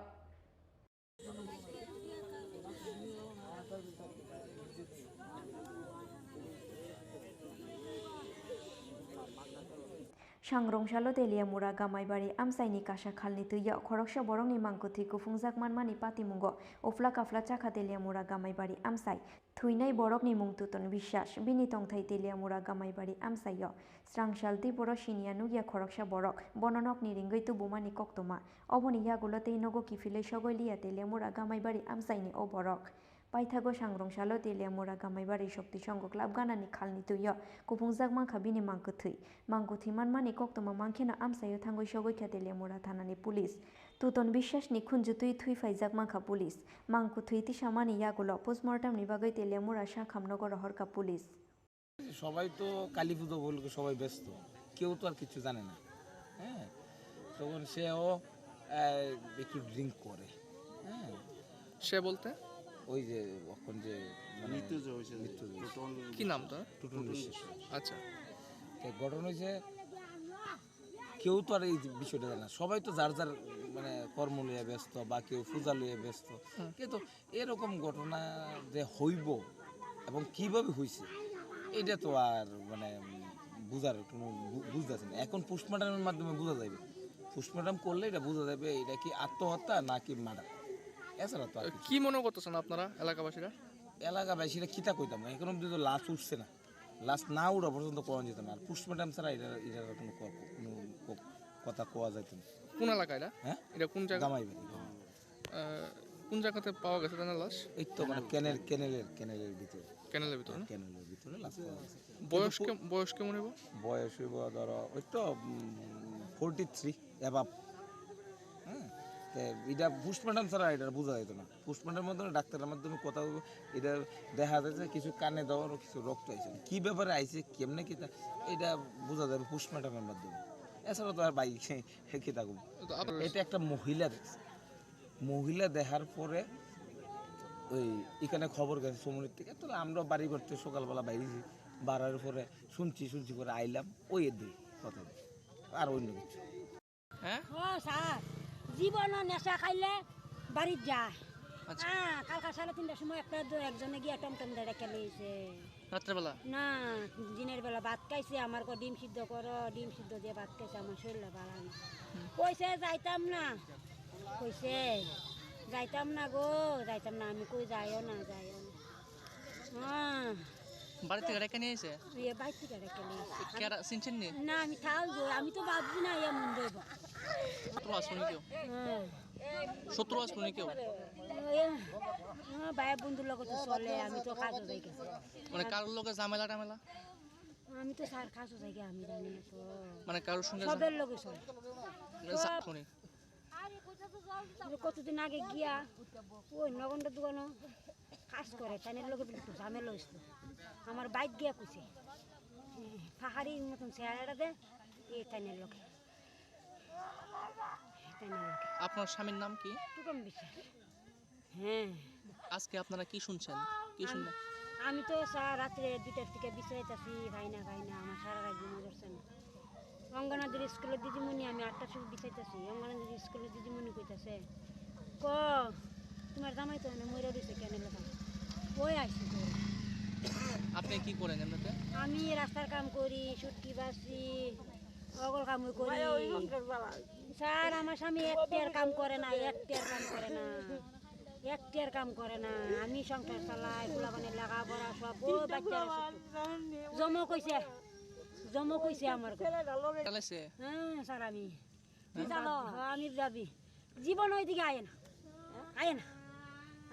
Sangrong salo Teliamura Gamaibari amchaini kasa khalni twi o khoroksa borokni mang kwthwi kuphungjak manmani patimungo uphla kaphla chakha Teliamura Gamaibari amchai. Thwinai borokni mung Tuton Biswas, bini tongthai Teliamura Gamaibari amchaio. Srang sal tei boro siniya nukya khoroksa borok, bono nokni ringwi tubumani koktwma. Oboni yagulo tei nogo kiphilwi sogwi liya Teliamura Gamaibari amchaini o borok. Paithago Sangrong salo Teliamura Gamaibari Shokti Songho club ganani khalni twio kuphungjak mankha bini mang kwthwi. Mang kwthwi manmani koktwma mankheno amchaio thangwi sogwi kha Teliamura thanani police. Tuton Biswasni khunju twi thwi phaijak mankha police. Mang kwthwi tisamani yagulo postmortemni bagwi Teliamura Sakham nogo rohorkha police. সবাই তো কালী পুজো উপলক্ষে সবাই ব্যস্ত, কেউ তো আর কিছু জানে না। হ্যাঁ, তখন সেও আহ, একটু ড্রিঙ্ক করে। হ্যাঁ, সে বলতে? ওই যে এখন যে মানে মৃত্যু যে হয়েছে, মৃত্যু যে হয়েছে। টুটন কি নাম তার? টুটন টুটন বিশ্বাস। বিশ্বাস। আচ্ছা। তো ঘটনা হয়েছে, কেউ তো আর এই বিষয়টা জানে না, সবাই তো যার যার মানে কর্ম লইয়া ব্যস্ত বা কেউ পূজা লইয়া ব্যস্ত। হুম। কিন্তু এরকম ঘটনা যে হইব এবং কিভাবে হইছে, এটা তো আর মানে বুঝার কোনো বু-, বুঝতেছে না। এখন পোস্টমর্টমের মাধ্যমে বোঝা যাবে, পোস্টমর্টম করলে এটা বোঝা যাবে এটা কি আত্মহত্যা নাকি মার্ডার। এছাড়া তো আর কিছু কি মনে করতেছেন আপনারা এলাকাবাসীরা? এলাকাবাসীরা কিতা কইতাম না, এখন অব্দি তো লাশ উঠছে না। লাশ না উঠা পর্যন্ত কওয়া যেত না। আর পোস্টমর্টম ছাড়া এটা, এটার কোনো ক-, কোনো ক-, কথা কওয়া যাইত না। কোন এলাকা এটা? হ্যাঁ? এটা কোন জায়গা? গামাইবাড়ি। আহ, কোন জায়গাতে পাওয়া গেছে তার লাশ? এই তো মানে ক্যানেল, ক্যানেলের, ক্যানেলের ভিতরে। ক্যানেলের ভিতরে না? ক্যানেলের ভিতরে লাশ পাওয়া গেছে। বয়স কিন্তু পু-, কেম-, বয়স কেমন হইব? বয়স হইব ধরো ওই তো, উম, ফর্টি থ্রি অ্যাবাভ। হ্যাঁ? তো এটা পোস্টমর্টম ছাড়া এটা বোঝা যাইত না। পোস্টমর্টমের মাধ্যমে, ডাক্তারের মাধ্যমে কথা বলবো, এটা দেখা যায় যে কিছু কানে দেওয়ারও কিছু রক্ত আইছে। কি ব্যাপারে আইছে, কেমনে কিতা, এটা বোঝা যাবে পোস্টমর্টমের মাধ্যমে। এছাড়া তো আর বাইক কিতা করবো। তো আপনার এটা একটা মহিলা দেখছে, মহিলা দেখার পরে ওই এখানে খবর গেছে সুমনের থেকে, তো আমরা বাড়ি করতে সকালবেলা বাইরেছি, বাড়ার পরে শুনছি, শুনছি করে আইলাম, ওই এর দিন কথা, আর অন্য কিছু। হ্যাঁ? ও স্যার, জীবনও নেশা খাইলে বাড়িত যায়। আচ্ছা। হ্যাঁ, কালকা সাড়ে তিনটার সময় একটা দু-, একজনে গিয়া টমটম ধরে খেলেছে। রাত্রেবেলা? না, দিনের বেলা ভাত খাইছে, আমার কো ডিম সিদ্ধ করো, ডিম সিদ্ধ দিয়ে ভাত খাইছে, আমার শরীরটা ভালো না। হুম। কইছে যাইতাম না, কইছে যাইতাম না গো, যাইতাম না, আমি কই যাইও না, যাইও না। বাড়ি থেকে ডেকে নিয়ে এসে? ইয়ে, বাইর থেকে ডেকে নিয়ে এসে। কারা চিনছেন নি? না, আমি তাও গো, আমি তো ভাবছি না, ইয়ে মন দেবো। শত্রু আসলো নি কেউ? হ্যাঁ। শত্রু আসলো নি কেউ? ওই, আমার ভাইয়ের বন্ধুর লগে তো চলে, আমি তো কাজে যাই গো। মানে কারোর লগে ঝামেলা টামেলা? আমি তো স্যার কাজে যাই গো, আমি জানি না তো। মানে কারোর সঙ্গে সবের লগে চলে। মানে সব। ঝা-, শুনি। কতদিন আগে গিয়া ওই নগেন্দ্র দোকানো কাজ করে, তাইনের লগে একটু ঝামেলা হয়েছিল। আমার বাইক গিয়া কইছে, "পাহাড়ি মতন চেহারা দে, এই তাইনের লগে।" তাইনের লগে। আপনার স্বামীর নাম কি? টুটন বিশ্বাস। হ্যাঁ। আজকে আপনারা কি শুনছেন? কি শুনলেন? আমি তো স্যার রাত্রে দুইটার থেকে বিছাইতেছি, ভাই না, ভাই না, আমার সারা রাত ঘুমো ধরছে না। অঙ্গনাদির স্কুলের দিদিমণি, আমি আটটার সময় বিছাইতেছি, অঙ্গনাদির স্কুলের দিদিমণি কইতাছে, "ক, তোমার জামাই তো এনে মরে রয়েছে কেন লেখা?" ওই আইসি তো। আপনি কি করেন এমনিতে? আমি রাস্তার কাম করি, শুটকি বাছি, অগল কামই করি। স্যার, আমার স্বামী এক টিয়ার কাম করে না, এক টিয়ার কাম করে না। এক টিয়ার কাম করে না, আমি সংসার চালাই, পোলাপানের লেখাপড়া সব, ও বাচ্চারা সব। জমো কইছে, জমো কইছে আমার ঘরে। চালাইছে? হ্যাঁ, স্যার, আমি। কি জানো? হ্যাঁ, আমি যাবি। জীবন ওইদিকে আয় না, আয় না।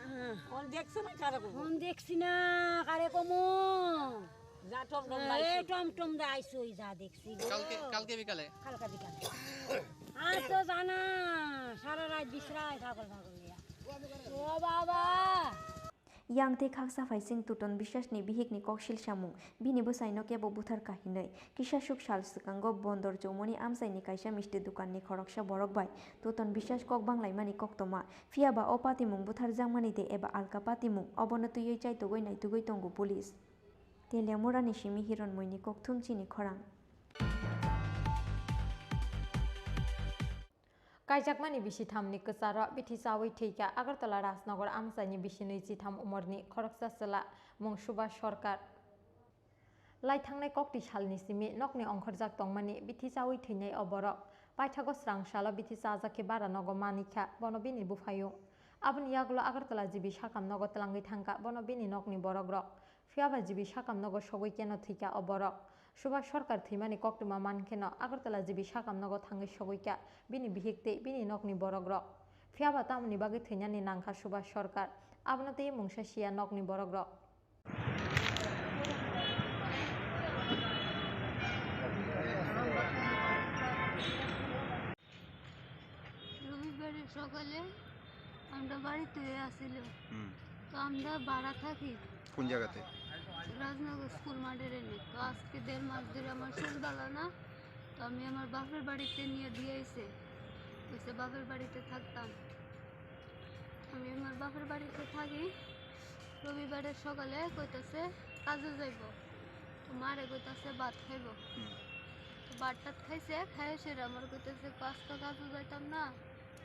হ্যাঁ। ফোন দেখছো না কারো? ফোন দেখছি না, কারে কমো। যা টমটম এই লাইছি। টমটম দা আইসো, ওই যা দেখছি গো। কালকে, কালকে বিকালে? কালকে বিকালে। আর তো জানা, সারা রাত বিশ্রায়, পাগল পাগল হইয়া। ও বাবা! Yang tei khaksa phaising Tuton Biswas ni bihik ni koksil samung, bini bwsai no kebo buthar kahinwi. Kisa suk sal swkango Bondor Chowmoni amchai ni kaisa misti dukan ni khoroksa borok bai Tuton Biswas kok banglaimani koktoma. Phiya ba o patimung butharjakmani de eba alka patimung, obono twiwi chaitugwi naitugwi tongo police. Teliamura ni simi Hironmoi ni kokthum chini khorang. Kaijakmani bisi thamni kwcharo bithi chawi thwikha Agartala Rajnagar amchaini bisi nwi chitham umorni khoroksa chwla mung Subhas Sarkar. Lai thangnai kokti salni simi nokni ongkhorjak tongmani bithi chawi thwinai o borok. Paithago srang salo bithi chajak khe bara nogo manikha, bono bini buphayung. Aboni yagulo Agartala G B sakam nogo twlangwi thangkha, bono bini nokni borokrok. Phiya ba G B sakam nogo sogwi keno thwikha o borok. Subhas Sarkar thwimani koktwma mankheno Agartala G B sakam nogo thangwi sogwikha bini bihik tei bini nokni borokrok. Phiya ba tamoni bagwi thwinani nangkha Subhas Sarkar, abono tei mungsa siya nokni borokrok. রবিবারে সকালে আমরা বাড়িতে আসছিল। হুম। তো আমরা ভাড়া থাকি। কোন জায়গাতে? রাজনগর স্কুল মাঠের এনে। তো আজকে দেড় মাস ধরে আমার শরীর ভালো না, তো আমি আমার বাপের বাড়িতে নিয়ে দিয়ে আইছে। কইছে বাপের বাড়িতে থাকতাম। আমি আমার বাপের বাড়িতে থাকি। রবিবারের সকালে কইতাছে কাজে যাইব, তো মারে কইতাছে ভাত খাইব। হুম। তো ভাত টাত খাইছে, খাইয়া সেরে আমার কইতাছে, "আজকে কাজে যাইতাম না,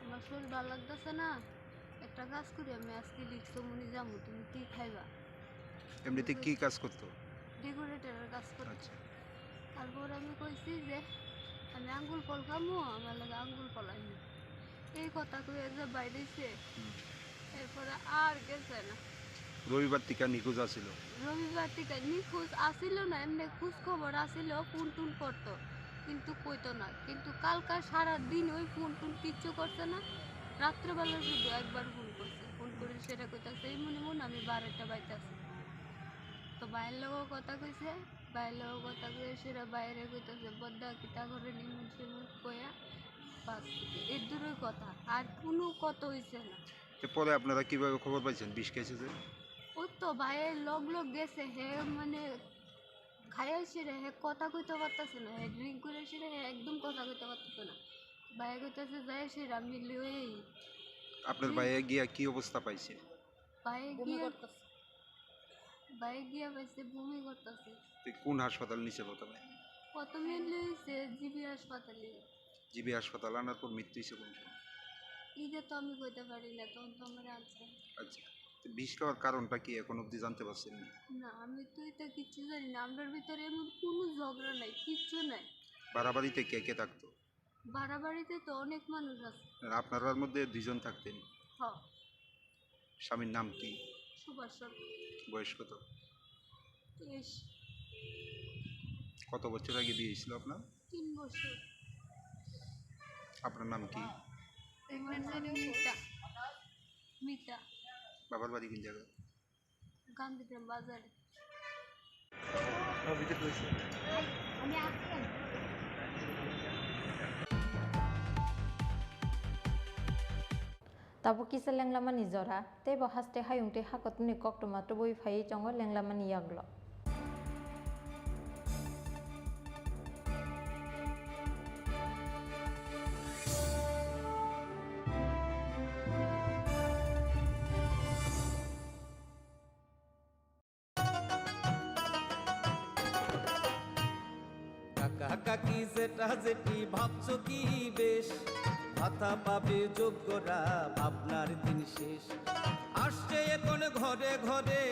আমার শরীর ভালো লাগতেছে না, একটা কাজ করি, আমি আজকে রিক্সা মনি যাবো, তুমি কি খাইবা?" এমনিতে কি কাজ করতো? ডেকোরেটরের কাজ করতো। আচ্ছা। তারপর আমি কইছি যে, "আমি আঙ্গুল ফল খামু, আমার লাগে আঙ্গুল ফল আইনি।" এই কথা কইয়া যে বাইরেছে, হুম। এরপরে আর গেছে না। রবিবার থেকে নিখোঁজ আছিল? রবিবার থেকে নিখোঁজ আছিল না, এমনি খোঁজ খবর আছিল, ফোন টোন করতো, কিন্তু কইতো না। কিন্তু কালকা সারা দিন ওই ফোন টোন কিচ্ছু করছে না, রাত্রেবেলা শুধু একবার ফোন করছে। ফোন করে সেটা কইতাছে, "এই মনে মনে আমি বারোটা বাইতে আছি।" তো ভাইয়ের লগেও কথা কইছে, ভাইয়ের লগেও কথা কইছে, সেটা বাইরে কইতাছে, "বদ্দা কিতা করে নিমুন সিমুন?" কইয়া বাস, এর দূরই কথা, আর কোনো কথা হইছে না। তো পরে আপনারা কিভাবে খবর পাইছেন বিষ খাইছে যে? ও তো ভাইয়ের লগ লগ গেছে, হে মানে খাইয়া সেটা হে কথা কইতে পারতাছে না, হে ড্রিঙ্ক করে সেটা হে একদম কথা কইতে পারতাছে না। ভাইয়া কইতাছে, "যাই সেটা আমি লই।" আপনার হুম। ভাইয়া গিয়া কি অবস্থা পাইছে? ভাইয়া বমি গিয়া করতেছে। ভাইয়া গিয়া পাইছে বমি করতেছে। তো কোন হাসপাতাল নিছে প্রথমে? প্রথমে লইছে জিবি হাসপাতালে। জিবি হাসপাতাল আনার পর মৃত্যু হইছে কোন সময়? এটা তো আমি কইতে পারি না, তখন তো আমার আনছে। আচ্ছা, তো বিষ খাওয়ার কারণটা কি এখন অবধি জানতে পারছেন না? না, আমি তো এটা কিচ্ছু জানি না। আমরার ভিতরে এমন কোনো ঝগড়া নাই, কিচ্ছু নাই। বাড়াবাড়িতে কে কে থাকতো? বাড়াবাড়িতে তো অনেক মানুষ আছে। আর আপনারার মধ্যে দুইজন থাকতেন? হ। স্বামীর নাম কি? সুভাষ সরকার। বয়স কত? তেইশ। কত বছর আগে বিয়ে হয়েছিল আপনার? তিন বছর। আপনার নাম কি? আমার নাম মিতা। মিতা। বাবার বাড়ি কোন জায়গা? গান্ধীগ্রাম বাজারে। Tabuk kisa lenglamani jora, tei bo haste hayung tei hakotmoni koktwma tubui phaiwi tongo lenglamani yaglo. কাকা কাকি জেঠা জেঠি ভাবছো কি বেশ, ভাতা পাবে যোগ্যরা, ভাবনার দিন শেষ। আসছে এখন ঘরে ঘরে,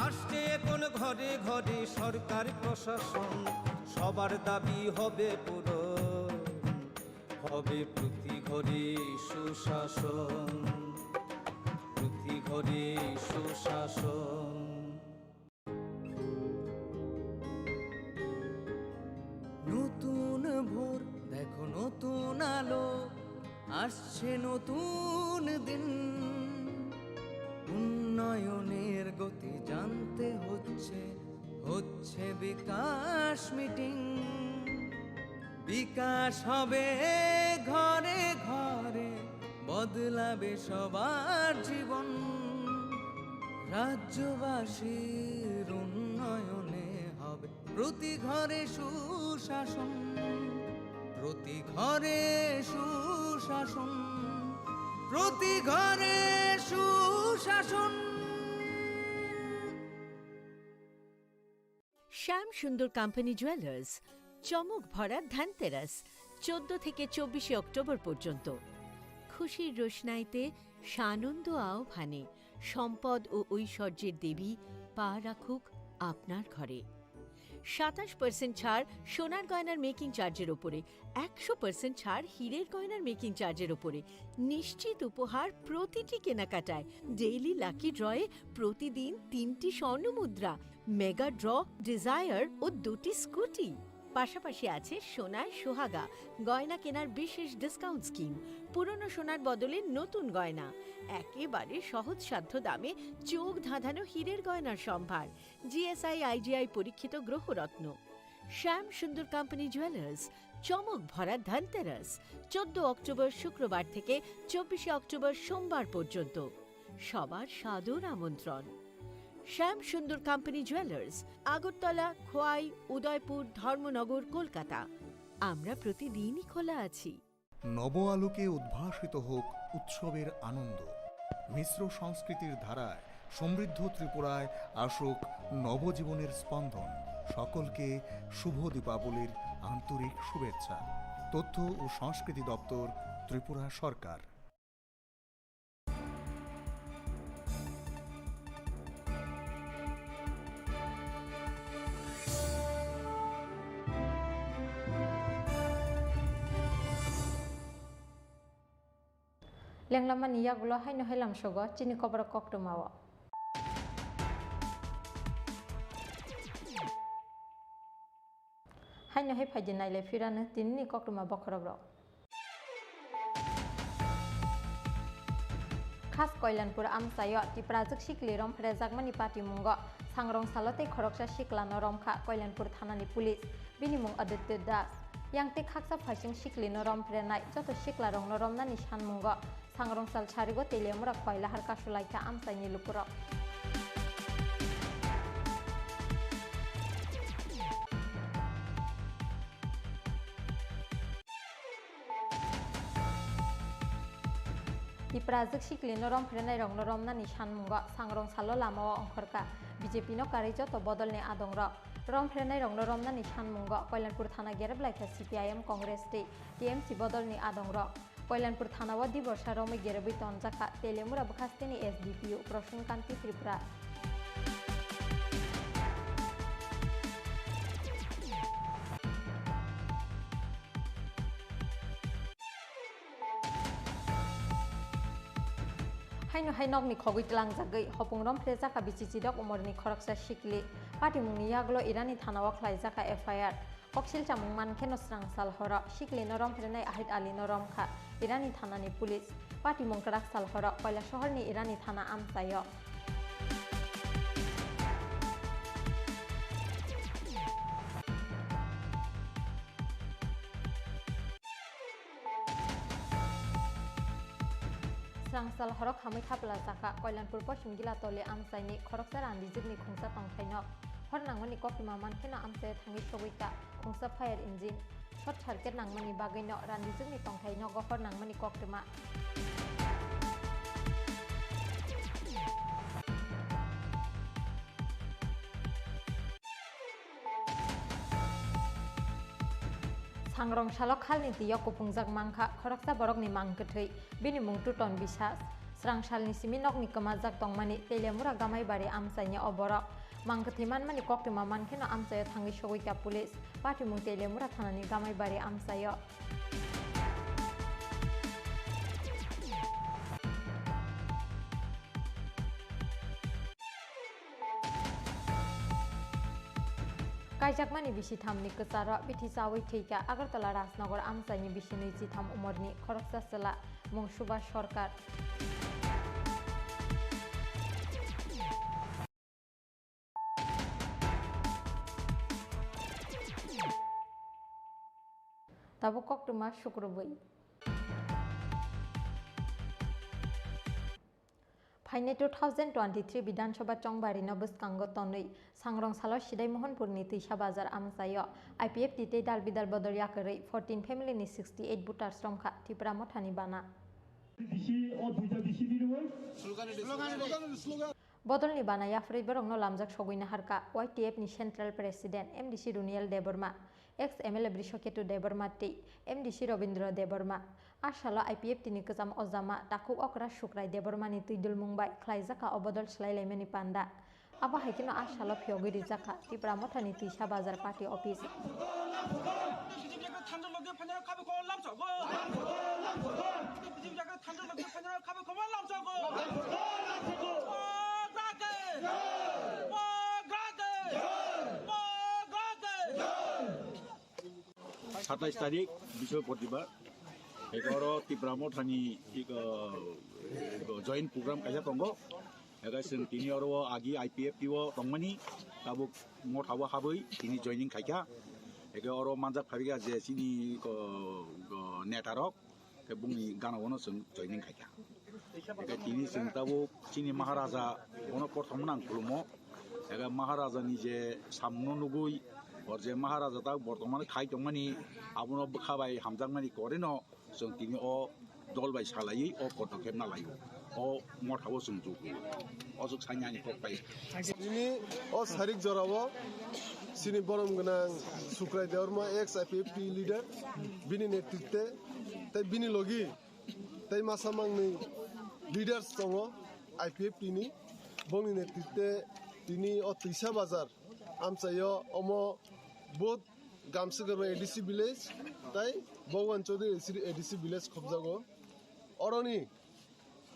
আসছে এখন ঘরে ঘরে সরকার প্রশাসন, সবার দাবি হবে পূরণ। হবে প্রতি ঘরে সুশাসন, প্রতি ঘরে সুশাসন। নতুন ভোর, দেখো নতুন আলো, আসছে নতুন দিন। উন্নয়নের গতি জানতে হচ্ছে, হচ্ছে বিকাশ মিটিং। বিকাশ হবে ঘরে ঘরে, বদলাবে সবার জীবন। রাজ্যবাসীর উন্নয়নে হবে প্রতি ঘরে সুশাসন, প্রতি ঘরে সুশাসন, প্রতি ঘরে সুশাসন। শ্যাম সুন্দর কোম্পানি জুয়েলার্স, চমক ভরা ধনতেরাস, চোদ্দ থেকে চব্বিশে অক্টোবর পর্যন্ত। খুশির রোশনাইতে সানন্দ আহ্বানে সম্পদ ও ঐশ্বর্যের দেবী পা রাখুক আপনার ঘরে। সাতাশ পার্সেন্ট ছাড় সোনার গয়নার মেকিং চার্জের ওপরে, একশো পার্সেন্ট ছাড় হীরের গয়নার মেকিং চার্জের ওপরে। নিশ্চিত উপহার প্রতিটি কেনাকাটায়। ডেইলি লাকি ড্রয়ে প্রতিদিন তিনটি স্বর্ণ মুদ্রা, মেগা ড্র, ডিজায়ার ও দুটি স্কুটি। পাশাপাশি আছে সোনায় সোহাগা, গয়না কেনার বিশেষ ডিসকাউন্ট স্কিম, পুরনো সোনার বদলে নতুন গয়না, একেবারে সহজসাধ্য দামে চোখ ধাঁধানো হীরের গয়নার সম্ভার, জিএসআই আইজিআই পরীক্ষিত গ্রহরত্ন। শ্যাম সুন্দর কোম্পানি জুয়েলার্স, চমক ভরা ধনতেরাস, চোদ্দ অক্টোবর শুক্রবার থেকে চব্বিশে অক্টোবর সোমবার পর্যন্ত। সবার সাদর আমন্ত্রণ। শ্যাম সুন্দর কোম্পানি জুয়েলার্স, আগরতলা, খোয়াই, উদয়পুর, ধর্মনগর, কলকাতা। আমরা প্রতিদিনই খোলা আছি। নব আলোকে উদ্ভাসিত হোক উৎসবের আনন্দ। মিশ্র সংস্কৃতির ধারায় সমৃদ্ধ ত্রিপুরায় আসুক নবজীবনের স্পন্দন। সকলকে শুভ দীপাবলির আন্তরিক শুভেচ্ছা। তথ্য ও সংস্কৃতি দপ্তর, ত্রিপুরা সরকার। Lenglamani yagulo haino hai lamsogo chini koborok koktwmao. Haino hai phaidi nailai phirano tinini koktwma bokhorokrok. Khas Koilanpur amchaio Tiprajwk sikli romphrejakmani patimungo sangrong salo tei khoroksa siklano romkha Koilanpur thanani police. Bini mung Aditya Das. Yang tei khaksa phaising siklino romphrenai joto siklarokno romnani sanmungo sangrong sal sarigo Teliamura Koilahar kasulaikha amchaini lukurok. Tiprajwk siklino romphrenairokno romnani sanmungo sangrong salo lamao ongkhorkha B J P no karwi joto bodolni adongrok. Romphrenairokno romnani sanmungo Koilanpur thana gereplaikha C P I M, Congress tei T M C bodolni adongrok. Koilanpur thanao diborsa romwi gerebwi tonjakha Teliamura bwkhasteni S D P O Prasun Kanti Tripura. Haino hai nokni khogwi tlangjagwi hopung romphre jaka bichichidok umorni khoroksa sikli. Patimungni yagulo Irani thanao khlaijaka F I R. Koksil chamung mankheno srangsal horo siklino romphrenai Ahid Alino romkha Irani thanani police. Patimung kwrak sal horo Koilasohorni Irani thana amchaio. Srangsal horok hamwi thapla chakha Koilanpur Poschim Gilatoli amchaini khoroksa randijwkni khungsa tongthaino. Hor nangmani koktwma mankheno amchaio thangwi sogwi kha khungsa fire engine. Short circuit nangmani bagwino randijwkni tongthai nogo hor nangmani koktwma. Sangrong salo khalni twi o kuphungjak mankha khoroksa borokni mang kwthwi, bini mung Tuton Biswas. Srang salni simi nokni kwmajak tongmani Teliamura Gamaibari amchaini o borok. Mang kwthwi manmani koktwma mankheno amchaio thangwi sogwi kha police. Patimung Teliamura thanani Gamaibari amchaio. Kaijakmani bisi thamni kwcharo bithi chawi thwikha Agartala Rajnagar amchaini bisi nwi chitham umorni khoroksa chwla mung Subhas Sarkar. Tabuk koktwma sukrubwi. Phainai two thousand twenty-three Bidhan Sabha chongbarino bwskango tonwi Sangrong salo Sidai Mohanpurni Twisa Bazar amchaio I P F T tei dal bidal bodol yakarwi fourteen family ni sixty eight voters romkha Tipra Mothani bana. Bodolni bana yapharwi borokno lamjak sogwi naharkha Y T F ni Central President M D C Runiel Debbarma, ex M L A Brishaketu Debbarma tei M D C Robindra Debbarma. A salo I P F T ni kwcham ojama takhuk okra Sukrai Debbarmani twidulmung bai khlaijakha o bodol swlai laimani panda. Abo hai kheno a salo phiyogwi rijakha Tipra Mothani Twisa Bazar Party Office. Satais tarik Biswapatibar, eko oro Tipra Mothani eko, eko joint program kaisa tongo. Eko chwng tini oro o agi I P F T o tongmani, tabuk Motha o habwi tini joining khaikha. Eko oro manjak phaikha je chini eko, eko neta rok, khe bungni gana o no chwng joining khaikha. Eko tini chwng tabuk chini Maharaja bono prothom nang khulumo. Ega Maharaja ni je samung no nugwi, or je Maharaja ta bortoman khai tongmani, abono bwkha bai hamjakmani korino chwng tini o dol bai salaiwi o podokhep na laio. O Motha o chwng jugo. O chwng saini ani kok pai. Tini o sarik jorao chini borom gwnang Sukrai Debbarma, ex I P F T leader, bini netritwe tei bini logi tei masa mangni leaders tongo I P F T ni, bongni netritwe tini o Twisa Bazar amchaio omo both Gamsugurma A D C village tei Bhagwan Chaudhary A D C village khobjago. Oroni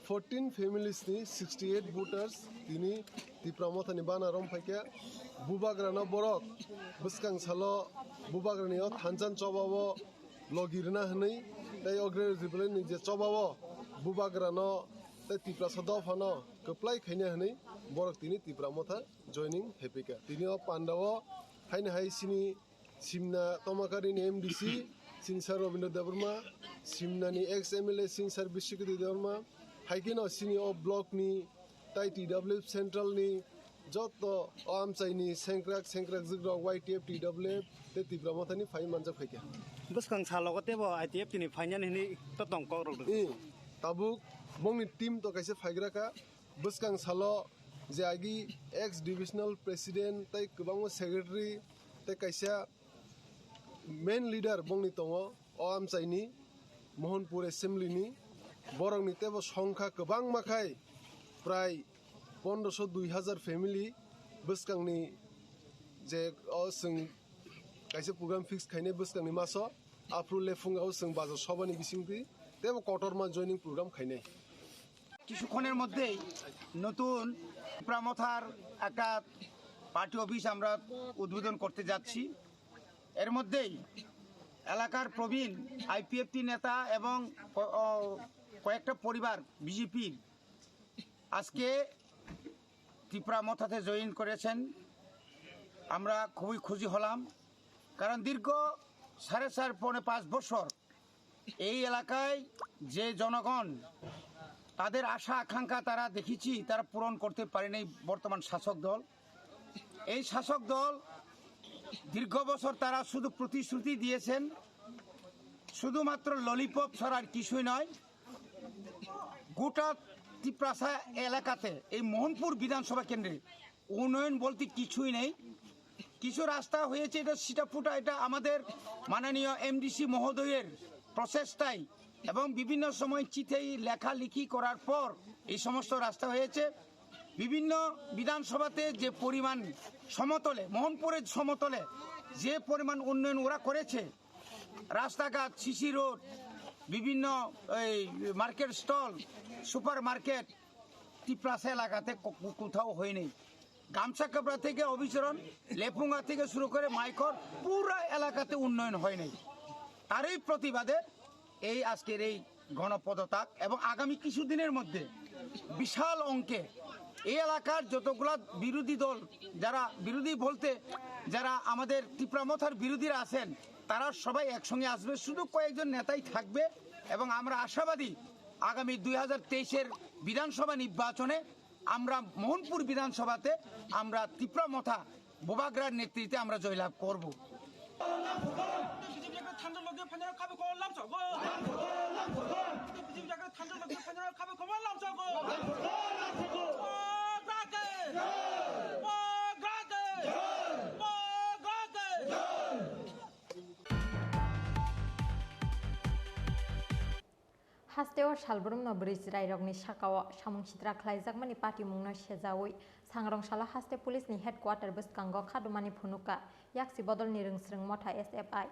fourteen families ni sixty eight voters tini Tipra Mothani bana rom phaikha. Bubagrano borok bwskang salo Bubagrani o thansa ni chobao logi rwna hwnwi tei o Greater Tipraland ni je chobao Bubagrano tei Tiprasa dophano kwplai khaina hwnwi borok tini Tipra Motha joining hepikha. Tini o pandao haino hai chini Simna Tomakari ni M D C, chini Sir Robindra Debbarma, Simna ni ex M L A chini Sir Bishikiti Debbarma, hai kheno chini o block ni tai T W F Central ni joto o amchai ni sengkrak sengkrak jwk rok Y T F, T W F tei Tipra Motha ni phai manjak phaikha. Bwskang salogo teibo I T F T ni phainani hwnwi to tong kok rok rw. I, tabuk bongni team to kaisa phaigra kha. Bwskang salo je agi ex divisional president tei kwbangma secretary tei kaisa main leader bongni tongo o amchaini Mohanpur assembly ni, borokni teibo songkha kwbangma khai prai pondroso dui hazar family bwskangni je o chwng kaisa program fix khainai bwskangni maso aphuru lephunga o chwng bazar sobani bisingtwi teibo kotorma joining program khainai. কিছুক্ষণের মধ্যেই নতুন ত্রিপুরা মথার একটা party office আমরা উদ্বোধন করতে যাচ্ছি। এর মধ্যেই এলাকার প্রবীণ আইপিএফটি নেতা এবং ক-, ও, কয়েকটা পরিবার বিজেপির আজকে ত্রিপুরা মথাতে জয়েন করেছেন। আমরা খুবই খুশি হলাম, কারণ দীর্ঘ সাড়ে চার পৌনে পাঁচ বছর এই এলাকায় যে জনগণ তাদের আশা আকাঙ্ক্ষা তারা দেখেছি, তারা পূরণ করতে পারেনি বর্তমান শাসক দল। এই শাসক দল দীর্ঘ বছর তারা শুধু প্রতিশ্রুতি দিয়েছেন, শুধুমাত্র ললিপপ ছাড়া আর কিছুই নয়। গোটা তিপ্রাসা এলাকাতে এই মোহনপুর বিধানসভা কেন্দ্রে উন্নয়ন বলতে কিছুই নেই। কিছু রাস্তা হয়েছে, এটা সিটাফুটা, এটা আমাদের মাননীয় এমডিসি মহোদয়ের প্রচেষ্টায় এবং বিভিন্ন সময় চিঠি লেখালেখি করার পর এই সমস্ত রাস্তা হয়েছে। বিভিন্ন বিধানসভাতে যে পরিমাণ সমতলে, মোহনপুরের সমতলে যে পরিমাণ উন্নয়ন ওরা করেছে, রাস্তাঘাট, সিসি রোড, বিভিন্ন এই market stall, super market, Tiprasa এলাকাতে কো-, কো-, কোথাও হয়নি। গামছা কাপড়া থেকে অবিচরণ, লেফুঙ্গা থেকে শুরু করে মাইকর পুরা এলাকাতে উন্নয়ন হয়নি। তারই প্রতিবাদে এই আজকের এই গণপদত্যাগ এবং আগামী কিছুদিনের মধ্যে বিশাল অঙ্কে এই এলাকার যতগুলা বিরোধী দল, যারা বিরোধী বলতে যারা আমাদের তিপ্রা মথার বিরোধীরা আছেন, তারা সবাই একসঙ্গে আসবে। শুধু কয়েকজন নেতাই থাকবে এবং আমরা আশাবাদী আগামী দুই হাজার তেইশের বিধানসভা নির্বাচনে আমরা মোহনপুর বিধানসভাতে আমরা তিপ্রা মথা বুবাগ্রার নেতৃত্বে আমরা জয়লাভ করব। বিজেপি জাগ্রত থান্ডা লগে ফাইনাল খাবে খবর লামসাগো। বিজেপি জাগ্রত থান্ডা লগে ফাইনাল খাবে খবর লামসাগো। Progress! Progress! Progress! Hasteo salbrumno bwrwi chwrairokni sakao samung sitra khlaijakmani patimungno sejaui Sangrong salo haste police ni headquarter bwskango khadumani phunukha yaksi bodolni rwngsrwng motha S F I.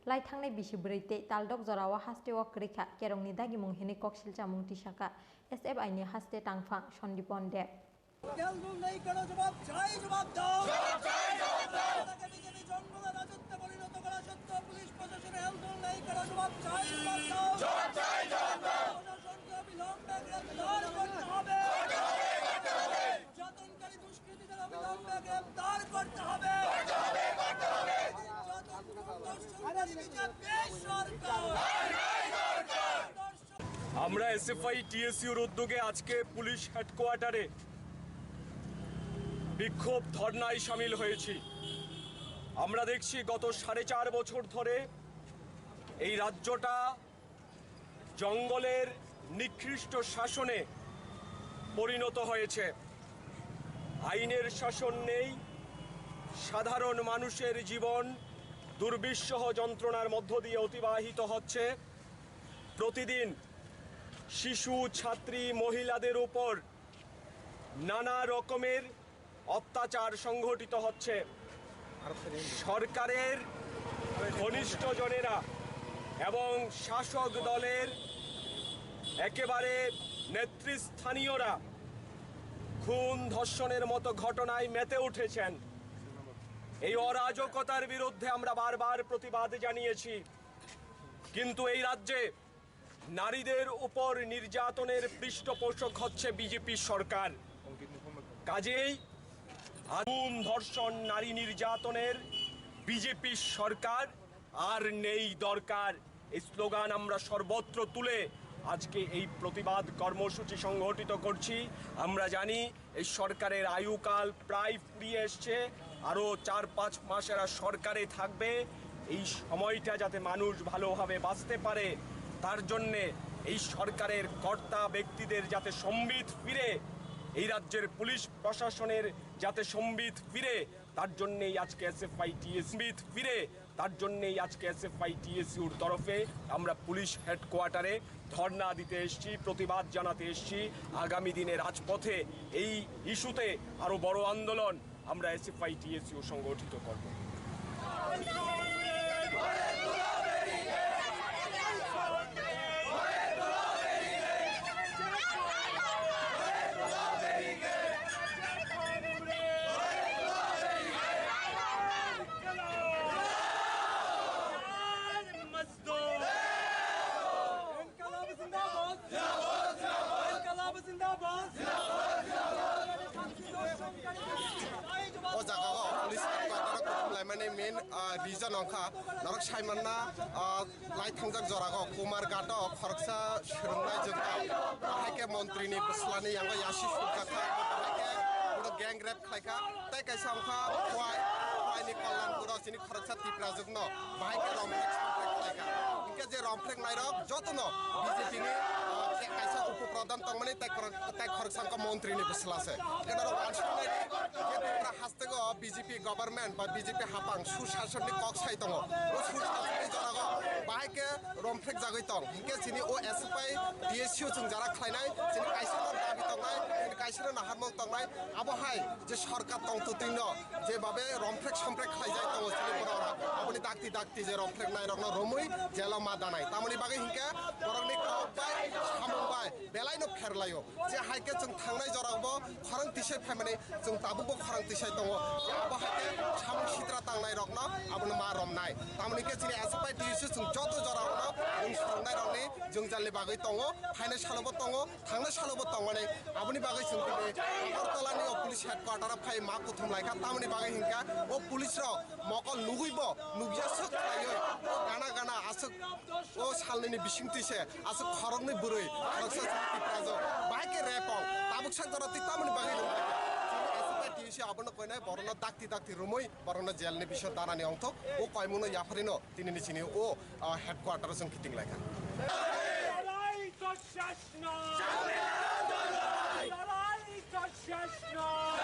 Lai thangnai bisi bwrwi tei taldok jorao hasteo kwrwi kha, kerongni dagimung hinwi koksil chamung tisakha S F I ni haste tangphang Sandipon Deb. হেলদোল নেই কেন, জবাব চাই, জবাব দাও। জবাব চাই, জবাব দাও। এলাকা বিজেপি জঙ্গলে রাজত্বে পরিণত করা সত্ত্বেও পুলিশ প্রশাসনে হেলদোল নেই কেন, জবাব চাই, জবাব দাও। জবাব চাই, জবাব দাও। প্রশাসনকে অবিলম্বে গ্রেফতার করতে হবে। করতে হবে, করতে হবে। নির্যাতনকারী দুষ্কৃতীদের অবিলম্বে গ্রেফতার করতে হবে। করতে হবে, করতে হবে। নির্যাতন ধর্ষণকারী বিজেপি সরকার। আমরা এসএফআই টিএসইউর উদ্যোগে আজকে পুলিশ হেডকোয়ার্টারে বিক্ষোভ ধর্নায় সামিল হয়েছি। আমরা দেখছি গত সাড়ে চার বছর ধরে এই রাজ্যটা জঙ্গলের নিকৃষ্ট শাসনে পরিণত হয়েছে। আইনের শাসন নেই, সাধারণ মানুষের জীবন দুর্বিষহ যন্ত্রণার মধ্য দিয়ে অতিবাহিত হচ্ছে। প্রতিদিন শিশু, ছাত্রী, মহিলাদের উপর নানা রকমের অত্যাচার সংঘটিত হচ্ছে। সরকারের ঘনিষ্ঠজনেরা এবং শাসক দলের একেবারে নেতৃস্থানীয়রা খুন, ধর্ষণের মতো ঘটনায় মেতে উঠেছেন। এই অরাজকতার বিরুদ্ধে আমরা বারবার প্রতিবাদ জানিয়েছি, কিন্তু এই রাজ্যে নারীদের উপর নির্যাতনের পৃষ্ঠপোষক হচ্ছে বিজেপি সরকার। কাজেই আগুন, ধর্ষণ, নারী নির্যাতনের বিজেপি সরকার আর নেই দরকার। এই স্লোগান আমরা সর্বত্র তুলে আজকে এই প্রতিবাদ কর্মসূচি সংগঠিত করছি। আমরা জানি এই সরকারের আয়ুকাল প্রায় ফুরিয়ে এসছে, আরও চার পাঁচ মাস এরা সরকারে থাকবে। এই সময়টা যাতে মানুষ ভালোভাবে বাঁচতে পারে, তার জন্যে এই সরকারের কর্তা ব্যক্তিদের যাতে সম্বিত ফিরে, এই রাজ্যের পুলিশ প্রশাসনের যাতে সম্বিত ফিরে, তার জন্যেই আজকে এসএফআই টিএসইউ সম্বিত ফিরে তার জন্যেই আজকে এসএফআই টিএসইউর তরফে আমরা পুলিশ হেডকোয়ার্টারে ধর্ণা দিতে এসেছি, প্রতিবাদ জানাতে এসেছি। আগামী দিনে রাজপথে এই ইস্যুতে আরও বড় আন্দোলন আমরা এসএফআই টিএসইউ সংগঠিত করব। O jaga o police headquarter o kuthum laimani main, ah, reason wngkha norok saimanna, ah, lai thangjak jora o Kumarghat o khoroksa swrwngnai jwk tong, hai khe montri ni bwsla ni yango yasi sukha kha, hai khe bono gang rape khlai kha, tei kaisa wngkha Khowai, Khowai ni Kalyanpur o chini khoroksa Tiprajwk no bahai khe romphek somphek khlai kha. Hinkhe je romphek nairok jotono B J P ni, ah, kaisa upo pradhan tongmani tei khorok-, tei khoroksa wngkha montri ni bwsla se. Hinkhe norok uansuknai di je Tripura hasteo B J P government ba B J P hapang susasonni kok sai tongo. O susasonni jorago bahai khe romphek jagwi tong. Hinkhe chini o S F I T S U chwng jara khlainai, chini kaisa no dabi tongnai, chini kaisa no naharmung tongnai. Abo hai je sorkar tongtwtwino jebabe romprek somprek khlaijak tongo chini borok, aboni dakti dakti je romprek nairokno romwi jelo ma danai. Tamoni bagwi hinkhe borokni kok bai samung bai belaino pherlaio. Je hai khe chwng thangnai jorao bo khorang tisai phaimani, chwng tabukbo khorang tisai tongo. Je abo hai khe samung sitra tangnairokno abono ma romnai. Tamoni khe chini S F I T S U chwng joto jorarokno chwng swrwngnairokni jwngjalni bagwi tongo, phainai salobo tongo. Thangnai salobo tongmani, aboni bagwi chwng tini Agartala ni o police headquarter o phai ma kuthum laikha, tamoni bagwi hinkha o police rok mokol nugwibo nugya swk khlaiwi o gana gana aswk o salnini bisingtwi se aswk khoroknwi bwrwi khoroksa chini Tiprajwk bahai khe repong tabuk sak jora twi tamoni bagwi nung chini S F I T S U abono koinai borokno dakti dakti romwi borokno jail ni bisingo danani ongthok o koimungno yapharino tinini chini o, ah, headquarter o chwng kiting laikha. লড়াই তো শেষ নয়। লড়াই তো শেষ নয়।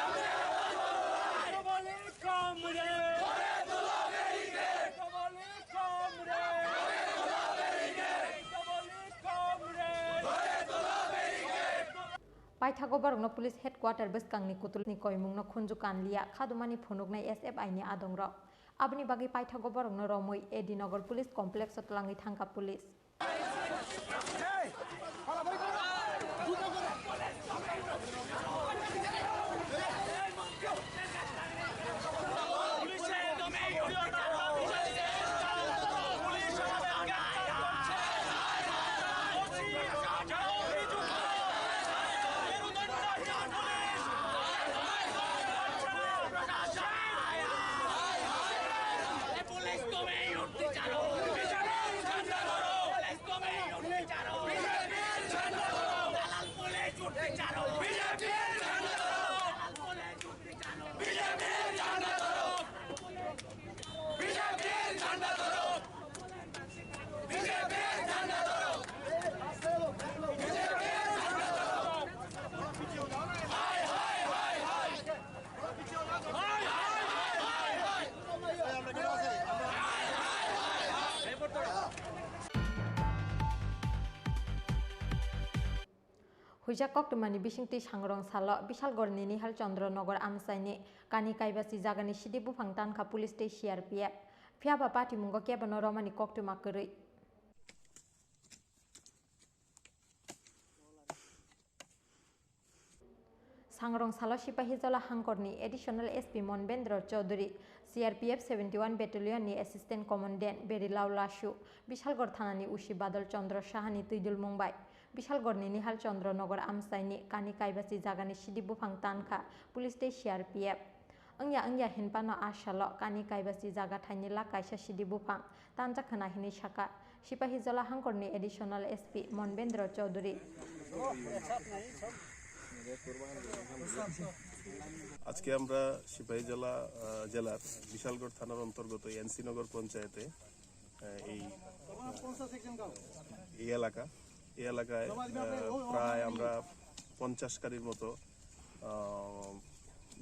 তৃণমূলের কমরেড। তৃণমূলের কমরেড। তৃণমূলের comrade. Paithago borokno police headquarter bwskangni kutulni koimungno khunju kanliya khadumani phunuknai S F I ni adongrok. Aboni bagwi paithago borokno romwi A D Nagar police complex o twlangwi thangkha police. Police, তুমি উঠতে চারো। বিজেপির ঝান্ডা ধরো। পুলিশ, তুমি উঠতে চারো। বিজেপির ঝান্ডা ধরো। দালাল পুলিশ উঠতে চারো। বিজেপির ঝান্ডা ধরো। দালাল পুলিশ উঠতে চারো। বিজেপির ঝান্ডা ধরো। বিজেপির ঝান্ডা ধরো। বিজেপির ঝান্ডা ধরো। বিজেপির ঝান্ডা ধরো। হায়, হায়, হায়, হায়। Huijak koktwmani bisingtwi sangrong salo Bishalgorni Nihal Chandra Nagar amchaini kani kaibasi jagani sidi buphang tankha police tei C R P F. Phiyaba patimungo kebono romani koktwma kwrwi. Sangrong salo Sipahijola hangkorni Additional S P Monbendra Chaudhary, C R P F seventy one Battalion ni Assistant Commandant Berilao Lasu, Bishalgor thanani O C Badal Chandra Sahani twidulmung bai Bishalgorni Nihal Chandra Nagar amchaini kani kaibasi jagani sidi buphang tankha police tei C R P F. Wngya wngya hinphano a salo kani kaibasi jaga thaini lak kaisa sidi buphang tanjak khna hinwi sakha Sipahijola hangkorni Additional S P Monbendra Chaudhary. আজকে আমরা সিপাহীজলা, আহ, জেলার বিশালগড় থানার অন্তর্গত এনসি নগর পঞ্চায়েতে, আহ, এই, এই এলাকা, এই এলাকায়, আহ, প্রায় আমরা পঞ্চাশ কারির মতো, আহ,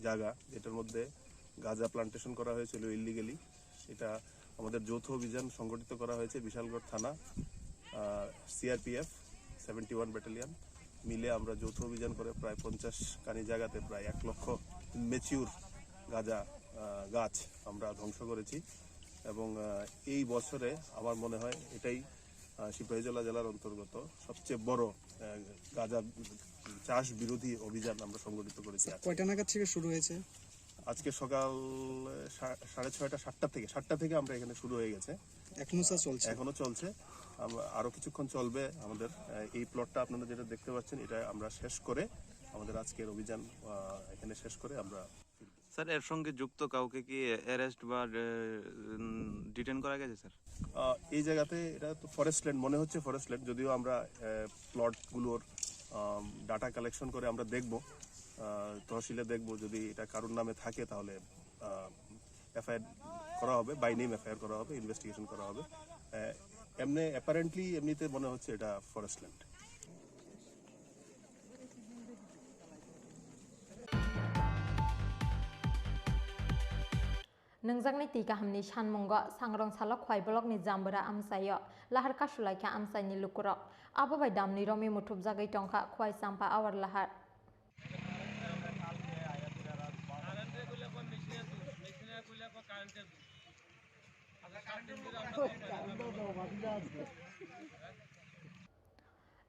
জায়গা, যেটার মধ্যে গাঁজা প্লান্টেশন করা হয়েছিল ইলিগালি, এটা আমাদের যৌথ অভিযান সংগঠিত করা হয়েছে বিশালগড় থানা, সিআরপিএফ, সেভেন্টি ওয়ান ব্যাটালিয়ন মিলে আমরা যৌথ অভিযান করে প্রায় পঞ্চাশ কানি জায়গাতে প্রায় এক লক্ষ ম্যাচিউর গাঁজা, আহ, গাছ আমরা ধ্বংস করেছি। এবং আহ, এই বছরে আমার মনে হয় এটাই আহ, সিপাহীজলা জেলার অন্তর্গত সবচেয়ে বড় আহ, গাঁজা চাষ বিরোধী অভিযান আমরা সংগঠিত করেছি আজকে। কয়টা নাগাদ থেকে শুরু হয়েছে? আজকে সকাল আহ, সা- সাড়ে ছয়টা, সাতটা থেকে, সাতটা থেকে আমরা এখানে শুরু হয়ে গেছে। এখনো স্যার চলছে? এখনো চলছে। আমরা আরো কিছুক্ষণ চলবে আমাদের আহ, এই প্লটটা। আপনারা যেটা দেখতে পাচ্ছেন, এটা আমরা শেষ করে আমাদের আজকের অভিযান আহ, এখানে শেষ করে আমরা ফিরব। স্যার, এর সঙ্গে যুক্ত কাউকে কি অ্যারেস্ট বা ডিটেন করা গেছে স্যার? আহ, এই জায়গাতে এটা তো ফরেস্ট ল্যান্ড, মনে হচ্ছে ফরেস্ট ল্যান্ড, যদিও আমরা প্লটগুলোর ডাটা কালেকশন করে আমরা দেখব, আহ, তহসিলে দেখব, যদি এটা কারোর নামে থাকে তাহলে এফআইআর করা হবে, বাই নেম এফআইআর করা হবে, ইনভেস্টিগেশন করা হবে। আহ, এমনি অ্যাপারেন্টলি এমনিতে মনে হচ্ছে এটা forest land. Nwngjaknai twi kahamni sanmungo Sangrong salo Khwai blockni Jambura amchaio lahar kasulaikha amchaini lukurok. Abo bai damni romwi muthupjagwi tongkha Khwai Champa Awar lahar.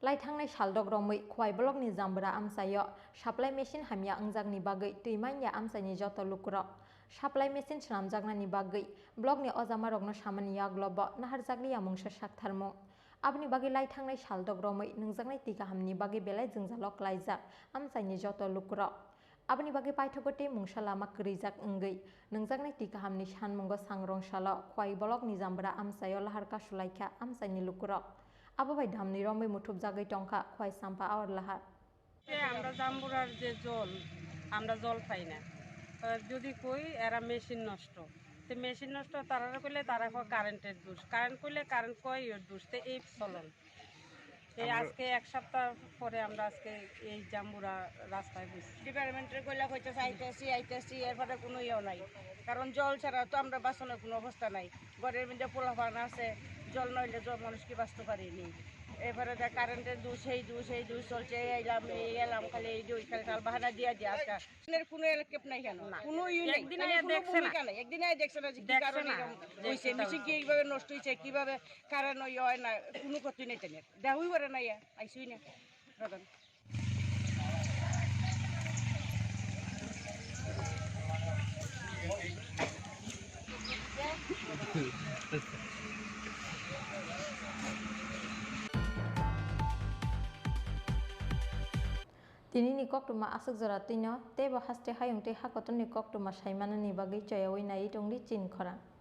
Lai thangnai saldok romwi Khwai blockni Jambura amchaio supply machine hamya wngjakni bagwi twi manya amchaini joto lukurok. Supply machine swnamjaknani bagwi blockni ojamarokno samani yagulo bo naharjakliya mungsa saktharmung. Aboni bagwi lai thangnai saldok romwi nwngjaknai twi kahamni bagwi belai jwngjalo klaijak amchaini joto lukurok. Aboni bagwi paithago tei mungsa lama kwrwijak wngwi nwngjaknai twi kahamni sanmungo Sangrong salo Khwai blockni Jambura amchaio lahar kasulaikha amchaini lukurok. Abo bai damni romwi muthupjagwi tongkha Khwai Champa Awar lahar. যে আমরা জাম্বুরার যে জল, আমরা জল পাই না। তো যদি কই এরা মেশিন নষ্ট, তো মেশিন নষ্ট তারা কইলে তারা কয় কারেন্টের দোষ, কারেন্ট কইলে কারেন্ট কয় এর দোষ, তো এই চলন। এই আমরা আজকে এক সপ্তাহ পরে আমরা আজকে এই জাম্বুরা রাস্তায় বসছি। ডিপার্টমেন্টের কইলা কইতেছে আইতেছি, আইতেছি, এরপরে কোনো ইয়েও নাই। কারণ জল ছাড়া তো আমরা বাঁচানোর কোনো অবস্থা নাই। ঘরের মধ্যে পোলাপান আছে, জল নইলে জল মানুষ কি বাঁচতে পারেনি। এরপরে দেখ কারেন্টের দোষ, এই দোষ, এই দোষ চলছে, এই এলাম, এই এলাম, খালি এই যে ওই খালি তাল বাহানা দিয়া দিয়া আজকে। এর কোনো এলাকেপ নাই কেন? না। কোনো ইয়ে নেই। একদিন তাহলে আয়া কোনো দেখছে না। ভূমিকা নাই। একদিন আয়া দেখছে না যে কি দেখছে কারণে না। এরকম দেখছে হইছে, তাও। মেশিন কিভাবে নষ্ট হইছে, কিভাবে কারেন্ট ওই হয় না, কোনো ক্ষতি নেই তাদের। দেহুই করে না ইয়া, আইসুই না। প্রধান। Tini ni koktwma aswk jora twino, teibo haste hayung tei hakotorni koktwma saimanani bagwi choyaui naiwi tongdi chini khorang.